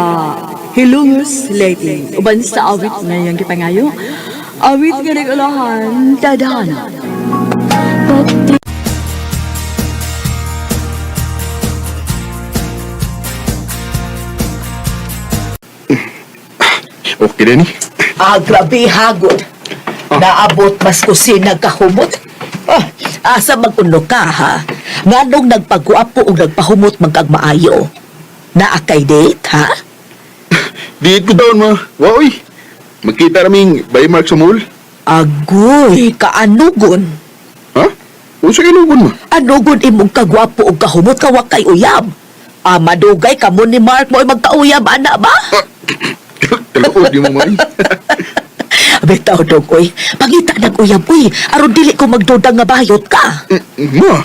Hilongos, Leyte. Uban sa awit nga iyang gipangayo. Awit nga nag-ulahan, tadhana. Okay na ni. Ah, grabe hagod. Naabot mas kusina kahumot. Ah, asa maguno ka ha? Nganong nagpagwapo o nagpahumot magkagmaayo? Naa kay date ha? Diit ko doon, ma. Woy! Magkita raming by Mark sa mall. Agoy, kaanugon. Ha? Unsa kinugon, ma? Anugon imong kagwapo o kahumot ka wa kay uyab. Ah, madugay kamo ni Mark mo ay magkauyab ana ba? Kaluod yung mga Bitaw dog oy, pangita nag uyab oy, aron dili ko magduda nga bayot ka. Ma!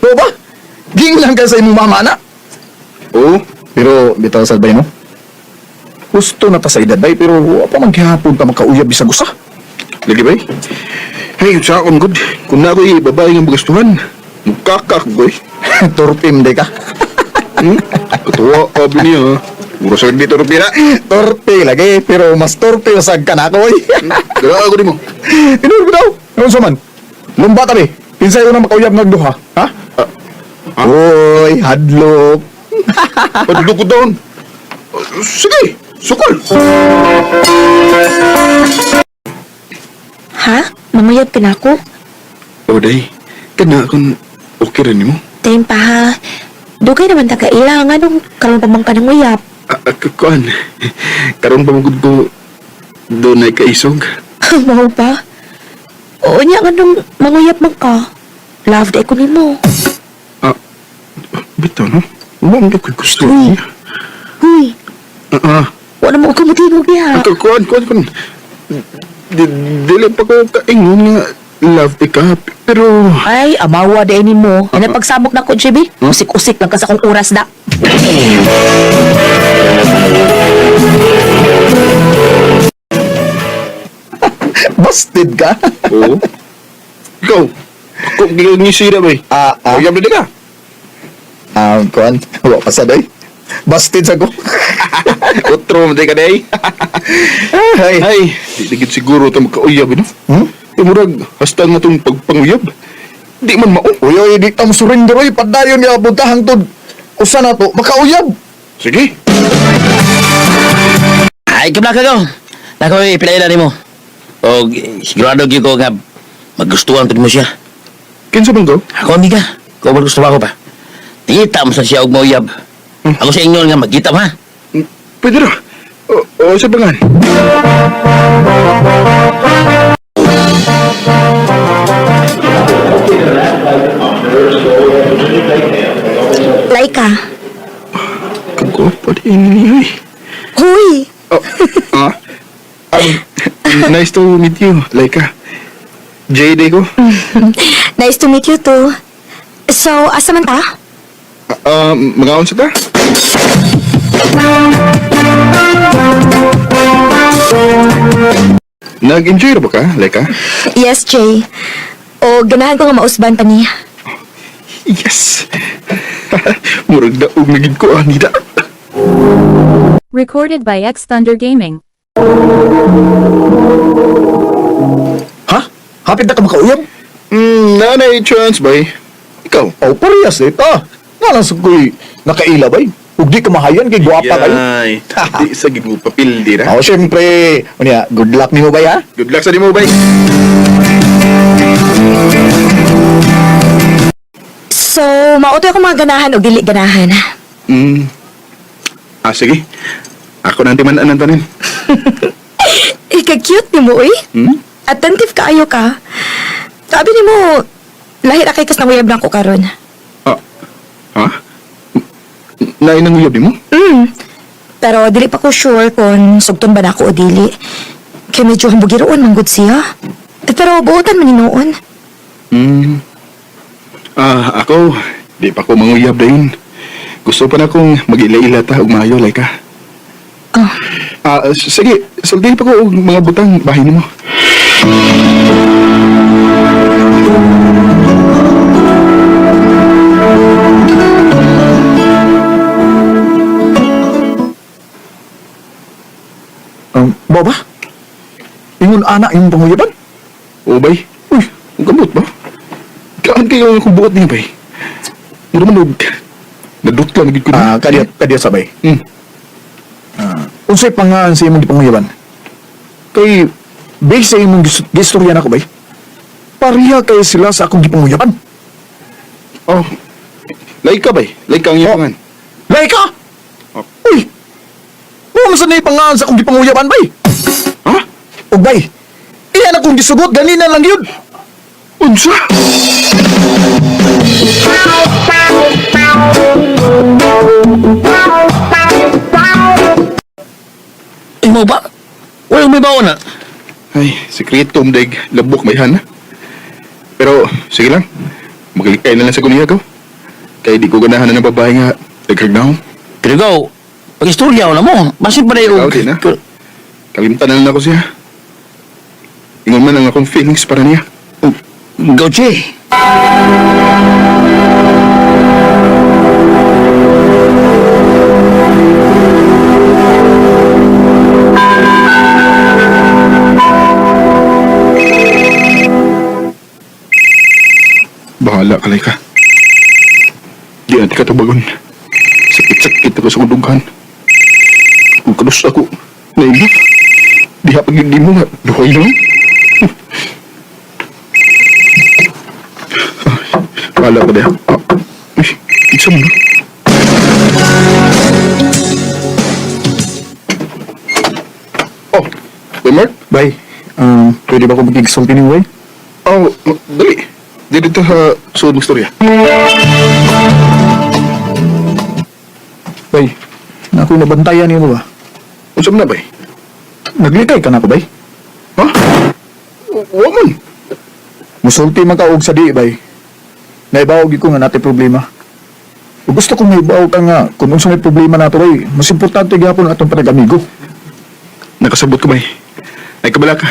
Mo ba? Ging lang ka sa imong mama na. Oo. Pero bitaw sa bay no. Gusto na ta sa edad bay pero wa pa man gihapon ta makauyab bisag usa. Lagi bay? Hey, sa akong good. Kung na ako'y babae nga magastuhan, mukakak ko eh. Torpim day ka. Hmm? Katuwa, abi niya. Ha? Mura sa dito torpe na. Torpe lagi pero mas torpe usag ka na ako oy. Dala ako di mo. Tinuod bitaw. Unsa man? Lumba ta be. Kinsay unang makauyab nagduha, ha? Ah. Oy, hadlok. Padulog ko doon. Sige, sukol. Ha? Manguyab ka na ako? O day, kana kung okay rin mo. Time pa ha. Dugay naman ta kaila nga nung karon pa man ka nang uyab. Kuan, karon pa magud ko doon ay kaisog. Mao ba? Oo niya nga nung manguyab man ka. Love day ko nimo. Ah, bitaw no? Mo ang ko'y gusto Uy. niya. Huy, Ah, ah. wala mo ko mutingog niya. Kuan, kuan, kuan. Dili pa ko kaingon nga love ti ka, pero Ay, amawa day nimo. Yan ang pagsamok na ko, JB. Usik-usik lang ka sa akong oras na. Busted ka. Oo. Ikaw, kung gingisira ba eh? Ah, ah. Uyab na di ka. Ah, kuan, wa pa sa day. Busted sa ko. Otro mo di ka day. Ay. Ay, di na gid siguro ito magkauyab, no? Hmm? Eh, murag, hasta nga itong pagpanguyab. Di man mao. Uy, uy, di ta mo surrender oy, padayon niya punta hangtod. Usa na to, makauyab. Sige. Ay, kablaka ko. Nako, ipilaila nimo. O, sigurado gyud ko nga magustuhan pud mo siya. Kinsa bang to? Ako, amiga. Kung magustuhan ko pa. Tita mo sa siya og mauyab. Ako sa inyo nga magkita mo, ha? Pwede ra. O, sa bangan. Laika, Kagwapo di. Ini Huy! Oh, ah? Nice to meet you, Laika. Jay ko. Nice to meet you too. So, asa man ta? Magaon sa ta? Nag-enjoy ra ba ka, Laika? Yes, Jay. O, ganahan ko nga mausban pa niya. Yes! Murag daog na gid ko, anida. Recorded by X Thunder Gaming. Ha? Hapit na ka makauyab? Nanay chance, bay. Ikaw? Oh, parehas eh. Ah, nga lang sa ko'y nakaila bay. Ug di ka mahayan kay gwapa kayo. Yay. Di sa gid mo papil di ra. Oh, syempre. Unya, good luck nimo bay ha. Good luck sa di mo, bay. So, mautoy ako mga ganahan o dili ganahan. Ah, sige. Ako na ang timan-anan tanin. Ika-cute ni mo, uy. Hmm? Attentive kaayo ka. Sabi ni mo, lahi ra kay kas nanguyab na ko karon. Ah, ha? Lain ang uyab mo? Pero dili pa ko sure kung sugton ba na ako o dili. Kay medyo hambugiroon man gud siya. Eh, pero buotan man ni noon. Ah, ako, di pa ko manguyab dayon. Gusto pa na akong mag-ila-ila ta og maayo, like ka. Ah. Ah, sige, sultihin pa ko og mga butang bahin nimo. Ba ba? Ingon ana yung panguyaban? O bay, uy, ang gamot ba? Kaan kayo ang akong buot niya, bay? Mura man og nadutla na gid ko Ah, kadiya, kadiya sabay. Ah, unsay pangalan sa imong gipanguyaban? Kay based sa imong gistorya nako bay. Pareha kay sila sa akong gipanguyaban. Oh, Laika bay, Laika ang iyong pangan. Laika? Oh. Uy! Mo man sa pangalan sa akong gipanguyaban bay? Ha? Og bay, iyan akong gisugot ganina lang yun. Unsa? Imo ba? Wala may baon na. Ay, sikreto mdag labok may hana. Pero sige lang, maglikay na lang sa kuniya ko. Kay di ko ganahan na ng babae nga naghagnahom. Pero ikaw, pag-istorya na mo, basin pa na yung... Ikaw din, ha? Kalimtan na lang ako siya. Ingon man ang akong feelings para niya. Ikaw, Che. Bahala ka, Laika. Di natin katabagon. Sakit-sakit ako sa kudughan. Kung kanus ako, nailap. Di hapag hindi mo nga, duhay lang. Bahala ka diha. Ah, uy, isa mo na. Oh, Kuya Mark? Bay, pwede ba ko magigsulti ni bay? Oh, dali. Di dito sa suod mong istorya. Bay, na ako'y nabantayan niyo ba? Unsa man na, bay? Naglikay ka na ko, bay? Ha? Wa man. Musulti man ka og sa di, bay. Naibaw gyud ko nga natay problema. Ug gusto kong maibaw ka nga kung unsa may problema nato bay, mas importante gyapon atong panag-amigo. Nakasabot ko, bay. Ay, kabala ka.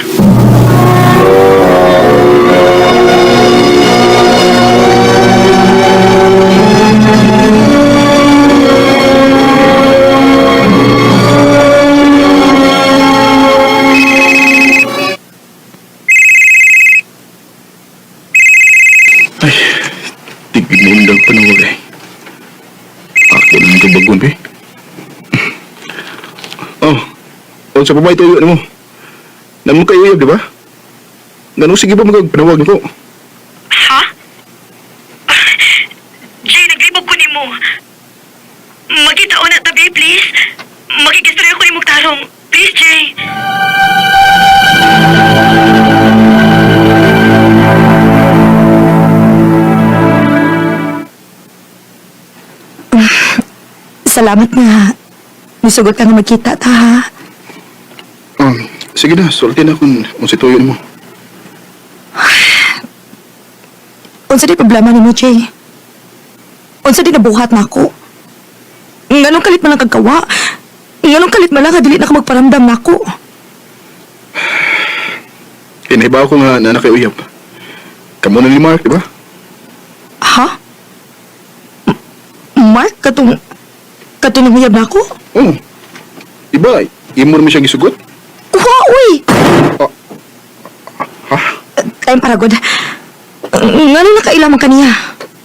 Ay, tigil mo yung panawag eh. Ako lang ito bagon, eh. Oh, oh, sa babae tuyo mo. Namo kayo uyab, di ba? Ganun sige ba magpanawag nako? Ha? Jay, naglibog ko nimo. Magkita na tabi, please. Makikistorya ko imong tarong. Please, Jay. Salamat nga. Misugot ka nga magkita ta, ha? Sige na, sulti na kung unsay tuyo nimo. Unsa di problema nimo, Jay? Unsa di nabuhat nako? Nganong kalit man lang kagkawa? Nganong kalit man lang nga dili na ka magparamdam nako? Kinahibaw ko nga na nakayuyab. Kamo na ni Mark, di ba? Ha? Mark, katong nanguyab nako? Oo. Di ba, imo naman siya gisugot? Wa, uy! Oh. Ha? Time para god. Ngano nakaila man kaniya?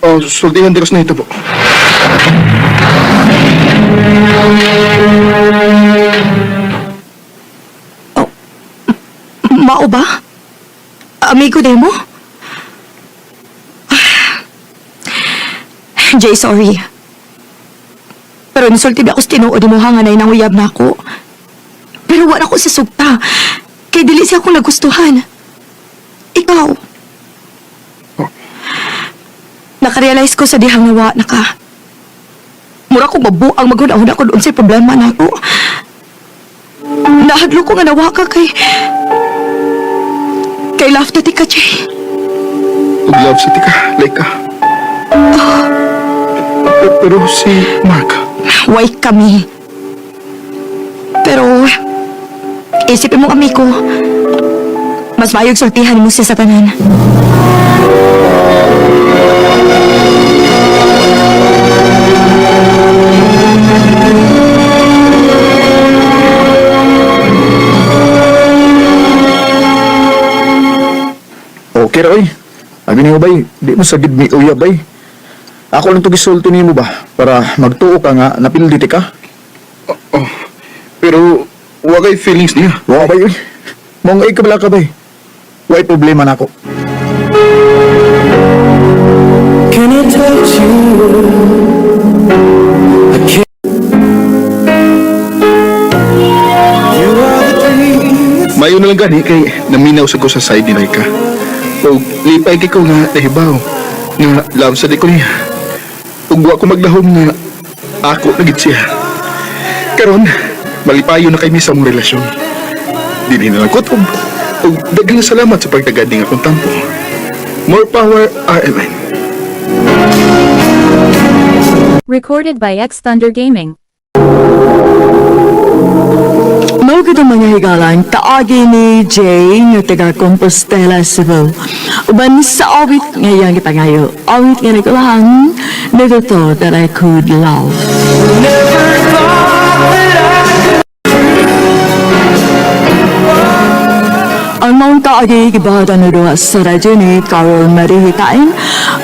Oh, sultihan di na ito po. Mao ba? Amigo de mo? Jay, sorry. Pero insulti ba ako sa tinuod mo nga na nanguyab na ako. Pero wala ko sa sugta. Kay dili siya akong nagustuhan. Ikaw. Nakarealize ko sa dihang nawa na ka. Mura ko mabuang maghuna-huna ko doon sa problema na ako. Nahadlo ko nga nawa ka kay... Kay love na ti ka, Jay. Ug love sa tika, like ka. Pero si Mark, Way kami. Pero, isipin mo kami ko, mas maayog sultihan mo siya sa tanan. Okay ra oy. Abi nimo bay, di mo sagid mi uyab bay. Ako lang to gisulti nimo ba para magtuo ka nga napildi ti ka. Oh, pero wa kay feelings niya. Wa bay oy. Mong ay kabala ka bay. Way problema nako. Can I touch you? I can't. You are the dream. Mayo na lang gani kay naminaw sa ko sa side ni Laika. Og lipay kay ko nga nahibaw nga love sa di ko niya. Ug wa ko maglahom nga ako na gid siya. Karon malipayo na kay mi sa among relasyon. Dili na lang kutob. Ug daghang salamat sa pagtagad ning akong tampo. More power RMN. Recorded by X Thunder Gaming. Mao gid ang mga higalan kaagi ni Jay nga taga Compostela, Cebu. Uban sa awit nga iyang gipangayo. Awit nga nagulahan, Never Thought That I Could Love. Never thought that I could. Ang maong kaagi gibahatan na duha sa radyo ni Carol Marie Hitain,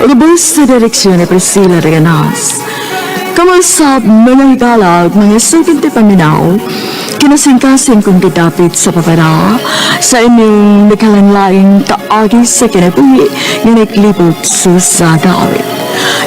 lubos sa direksyon ni Priscilla Reganas. Kamusap mga higala ug mga sugid ti paminaw, kinasingkasing kong gidapit sa papara sa inyong nagkalanlaing kaagi sa kinabuhi nga naglibot sa sagawit.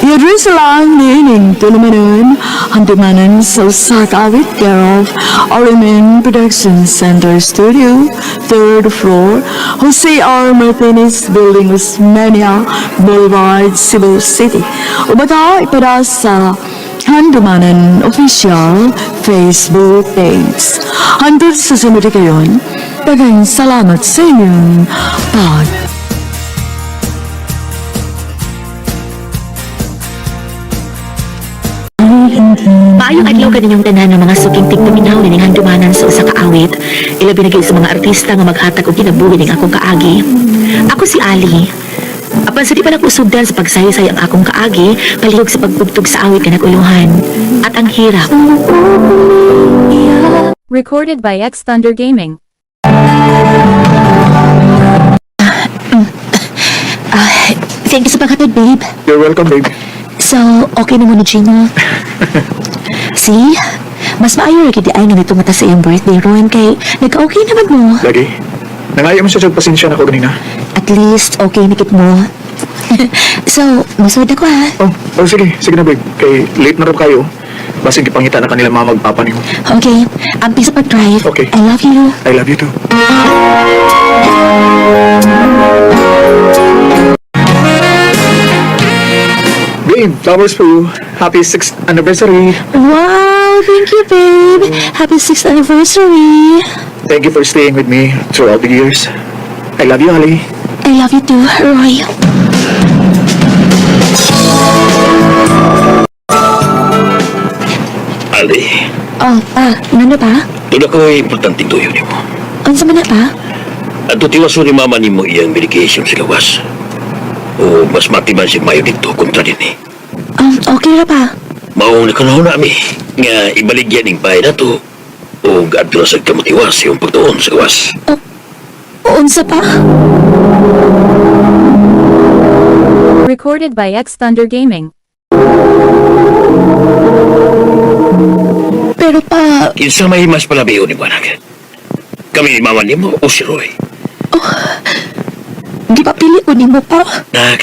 I-address lang ni ining tulumanon, handumanan sa usa ka awit care of RMN Production Center Studio, third floor, Jose R. Martinez Building, Osmeña Boulevard, Cebu City. O baka ipada sa Handumanan Official Facebook page. Hanggang sa sunod kayon, daghang salamat sa inyong pag Maayong adlaw kaninyong tanan ng mga suking tigpaminaw nining handumanan sa usa ka awit. Ilabi na gyud sa mga artista nga maghatag og kinabuhi ning akong kaagi. Ako si Ali. Apan sa di pa nagusugdan sa pagsaysay ang akong kaagi, palihog sa pagtugtog sa awit nga naguluhan. At ang hirap. Recorded by X Thunder Gaming. Ah, thank you sa paghatod, babe. You're welcome, babe. So, okay na mo ni Gino. See? Mas maayo ra gid ay nga nito mata sa iyong birthday ron kay nagka-okay naman mo. Lagi. Nangayo mo siya sa pasensya na ko ganina. At least okay na kit mo. So, masud ako ha. Oh, sige. Sige na, babe. Kay late na raw kayo. Basin gipangita na kanila mga magpapa nimo. Okay, amping sa pag-drive. Okay. I love you. I love you too. Babe, flowers for you. Happy 6th anniversary. Wow! Wow, thank you, babe. Happy 6th anniversary. Thank you for staying with me throughout the years. I love you, Ali. I love you too, Roy. Ali, Oh, pa, ano pa? doon ako importanteng tuyo nimo. Unsa man na pa? At tiwaso ni mama nimo iyang medication sa gawas. O mas matiman siya mayo dito kontra din eh. Okay ra pa. Maong nakanahon nami nga ibaligyan ning bahay na to o adto na sa kamutiwas iyong pagtuon sa gawas. Unsa pa? Recorded by X Thunder Gaming. Pero pa, Kinsa may mas palabiyo ni anak? Kami ni mama nimo o si Roy? di ba pili ko nimo pa? Nak,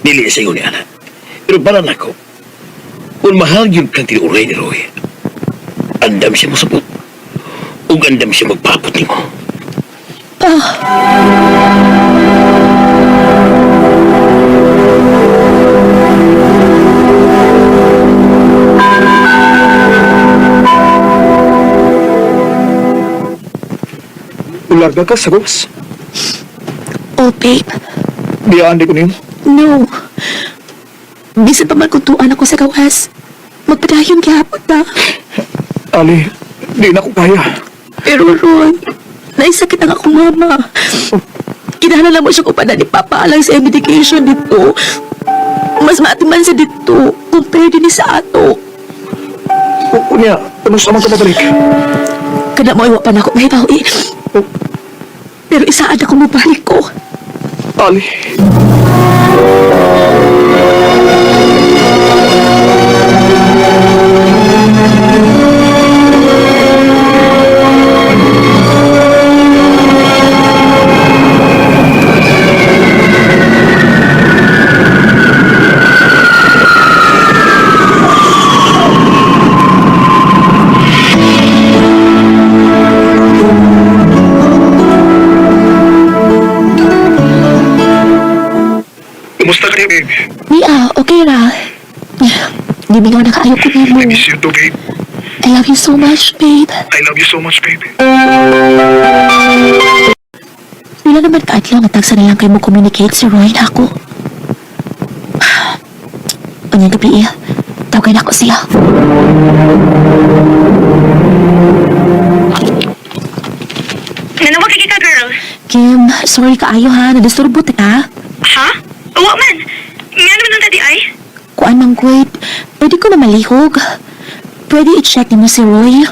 dili sa iyo ni anak. Pero para nako, kung mahal yun kang tinuray ni Roy, andam siya mo sabot. Ug andam siya magpapot nimo. Pa. Ularga ka sa gawas. Oh, babe. Biyaan di ko nimo. No. Bisan pa man kung tuan ako sa gawas. Magpadayon gihapon ta. Ali, di na ko kaya. Pero Roy, naisakit ang akong mama. Kinahanglan mo siyang upanan ni Papa alang sa medication dito. Mas maatiman sa dito compare din sa ato. Unya, tunos naman ka mabalik. Kada mo iwa pa na ako mahibaw eh. Pero isaad ako mabalik ko. Ali. Kumusta ka babe? Mia, okay ra. Di mingaw na kaayo ko nimo. I miss you too, babe. I love you so much, babe. I love you so much, babe. Wala naman kaadlaw nga tagsa na lang kay mo communicate si Roy na ako. Unyang gabi eh. Tawagan ako siya. Nanawag lagi ka, girl. Kim, sorry kaayo ha. Nadisturbo ta ka. Ha? Wa man. Nga naman ang tadi ay? Kuan mang wait. Pwede ko na malihog. Pwede i-check nimo si Roy.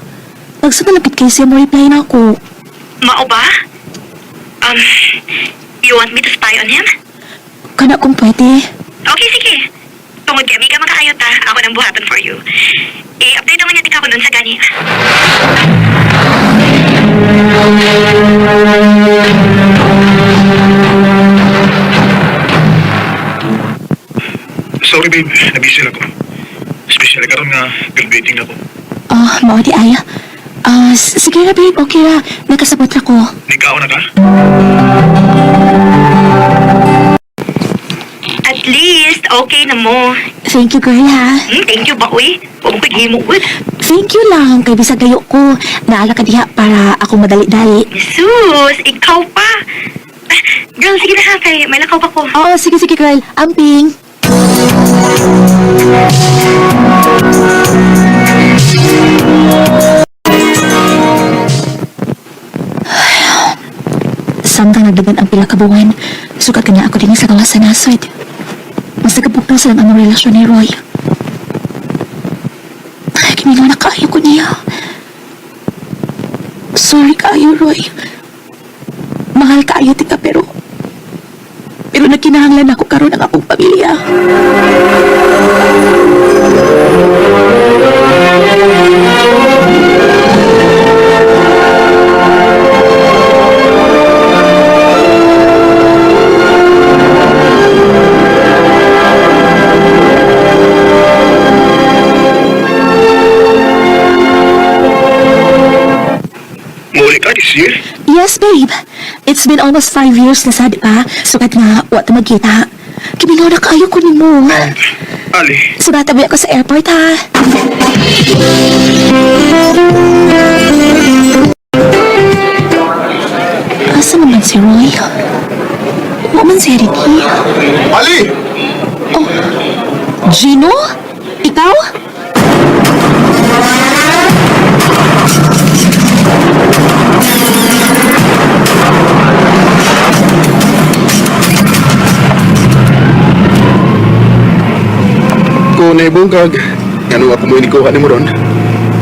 Pag sa nalapit kay siya mo reply na ako. Mao ba? Um, you want me to spy on him? Kana kung pwede. Okay, sige. Tungod kay amiga makaayo ta, ako nang buhaton for you. I-update naman niya tika ko nun sa gani. Sorry, babe. Nabisi lang ko. Especially karon nga graduating na ko. Ah, mao di ay. Ah, sige ra babe, okay ra. Nakasabot ra ko. Nikaw na ka? At least, okay na mo. Thank you girl ha. Thank you ba, uy? Huwag ko himo, uy. Thank you lang kay bisag gayo ko. Naala ka diha para ako madali-dali. Sus, ikaw pa. Ah, girl, sige na ha, kay may lakaw pa ko. Oo, sige sige girl. Amping. Samtang nagdagan ang pila ka buwan, sukat ka na ako din sa gawas sa nasod. Mas nagabugnaw sa lang ang relasyon ni Roy. Ay, kiminaw na kaayo ko niya. Sorry kaayo, Roy. Mahal kaayo tika pero... Pero nagkinahanglan ako karon ang akong pamilya. Muli ka this year? Yes, babe. It's been almost 5 years na sad pa. Sukat nga, wa ta magkita. Kiminaw na kaayo ko nimo. Ali, Sugata ako sa airport, ha? Asa naman si Roy? Wa man siya diri. Ali! Oh, Gino? Ikaw? Kung naibungkag, ngano ako mo inikuha ni mo ron?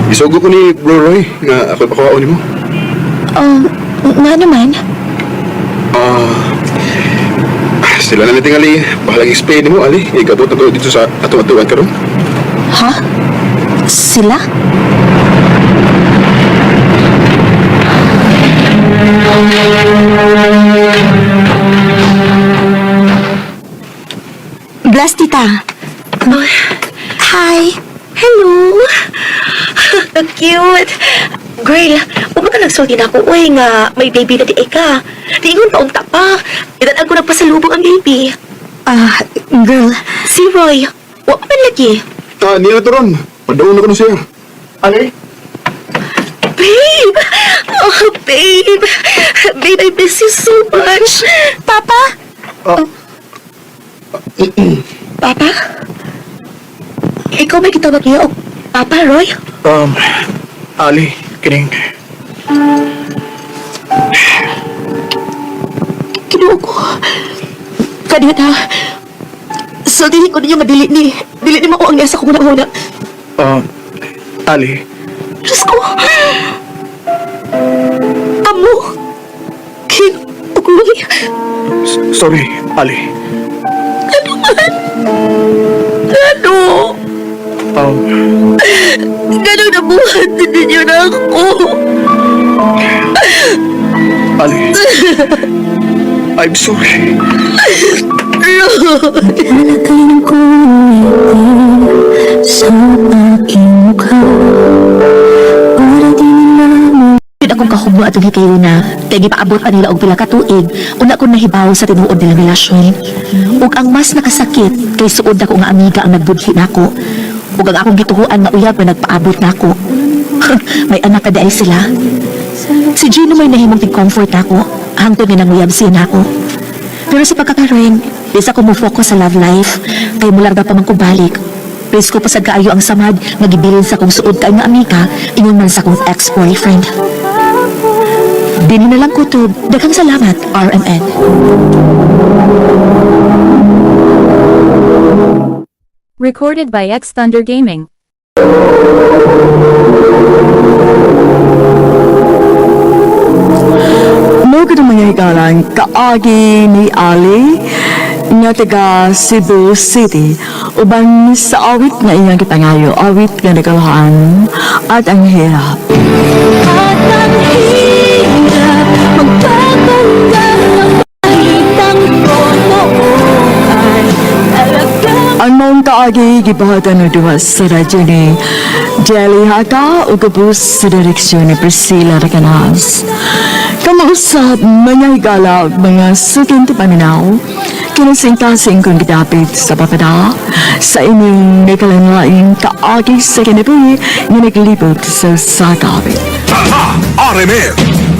Isugo ko ni Bro Roy nga ako'y pakuhaon nimo. Nga naman. Ah, sila na natin, Ali. Bahalang explain nimo, Ali. Ikabot na ko dito sa atong-atuan karon. Ha? Sila? Bless, tita. Oh, hi. Hello. Ang cute. Girl, huwag mo ka nagsulti na ako. Uy, nga, may baby na di ay ka. Tingon pa unta pa. Idan ko nagpasalubong ang baby. Ah, girl. Si Roy, wa pa man lagi. Ah, niya na to ron. Padaon na ko na siya. Ali? Babe! Oh, babe! Babe, I miss you so much! Papa? Ah. Papa? Ikaw may gitawag niya o Papa, Roy? Ali, kining. Kinuha ko. Kanina, sultihin ko ninyo nga dili ni. Dili ni mao ang nasa kong una-una. Ali. Diyos ko! Amo! Kinuha Sorry, Ali. Ano man? Ano? Ganun nabuhat din ninyo na ako. Ali. I'm sorry. Lalagay ko ngiti sa aking mukha para di nila Yun akong kahugmo at kayo na kay gipaabot pa nila og pila ka tuig una ko nahibaw sa tinuod nilang relasyon. Ug ang mas nakasakit kay suod ako nga amiga ang nagbudhi nako. Ug ang akong gituhuan nga uyab na nagpaabot nako. May anak ka diay sila. Si Gino may nahimong tig-comfort nako hangtod nga nanguyab siya nako. Pero sa pagkakaroon, bisa ko mo-focus sa love life, kay mularga pa man ko balik. Risko pa sad kaayo ang samad nga gibilin sa kong suod kay nga amiga, ingon man sa kong ex-boyfriend. Dini na lang kutob. Daghang salamat, RMN. Recorded by X Thunder Gaming. Mo kita mga higalan kaagi ni Ali nga taga Cebu City uban sa awit nga iyang gipangayo, awit nga nagalahan at ang hirap. At ang hirap magpapanggap ng balitang totoo ay talagang Ang maong kaagi gibuhatan na duha sa radyo ni Jelly Haka ug gabus sa direksyon ni Priscilla Recanas. Kamausap mga higala ug mga suking paminaw, kinasingkasing kong gidapit sa papada sa inyong nagkalanlaing kaagi sa kinabuhi nga naglibot sa sakawit. RMN.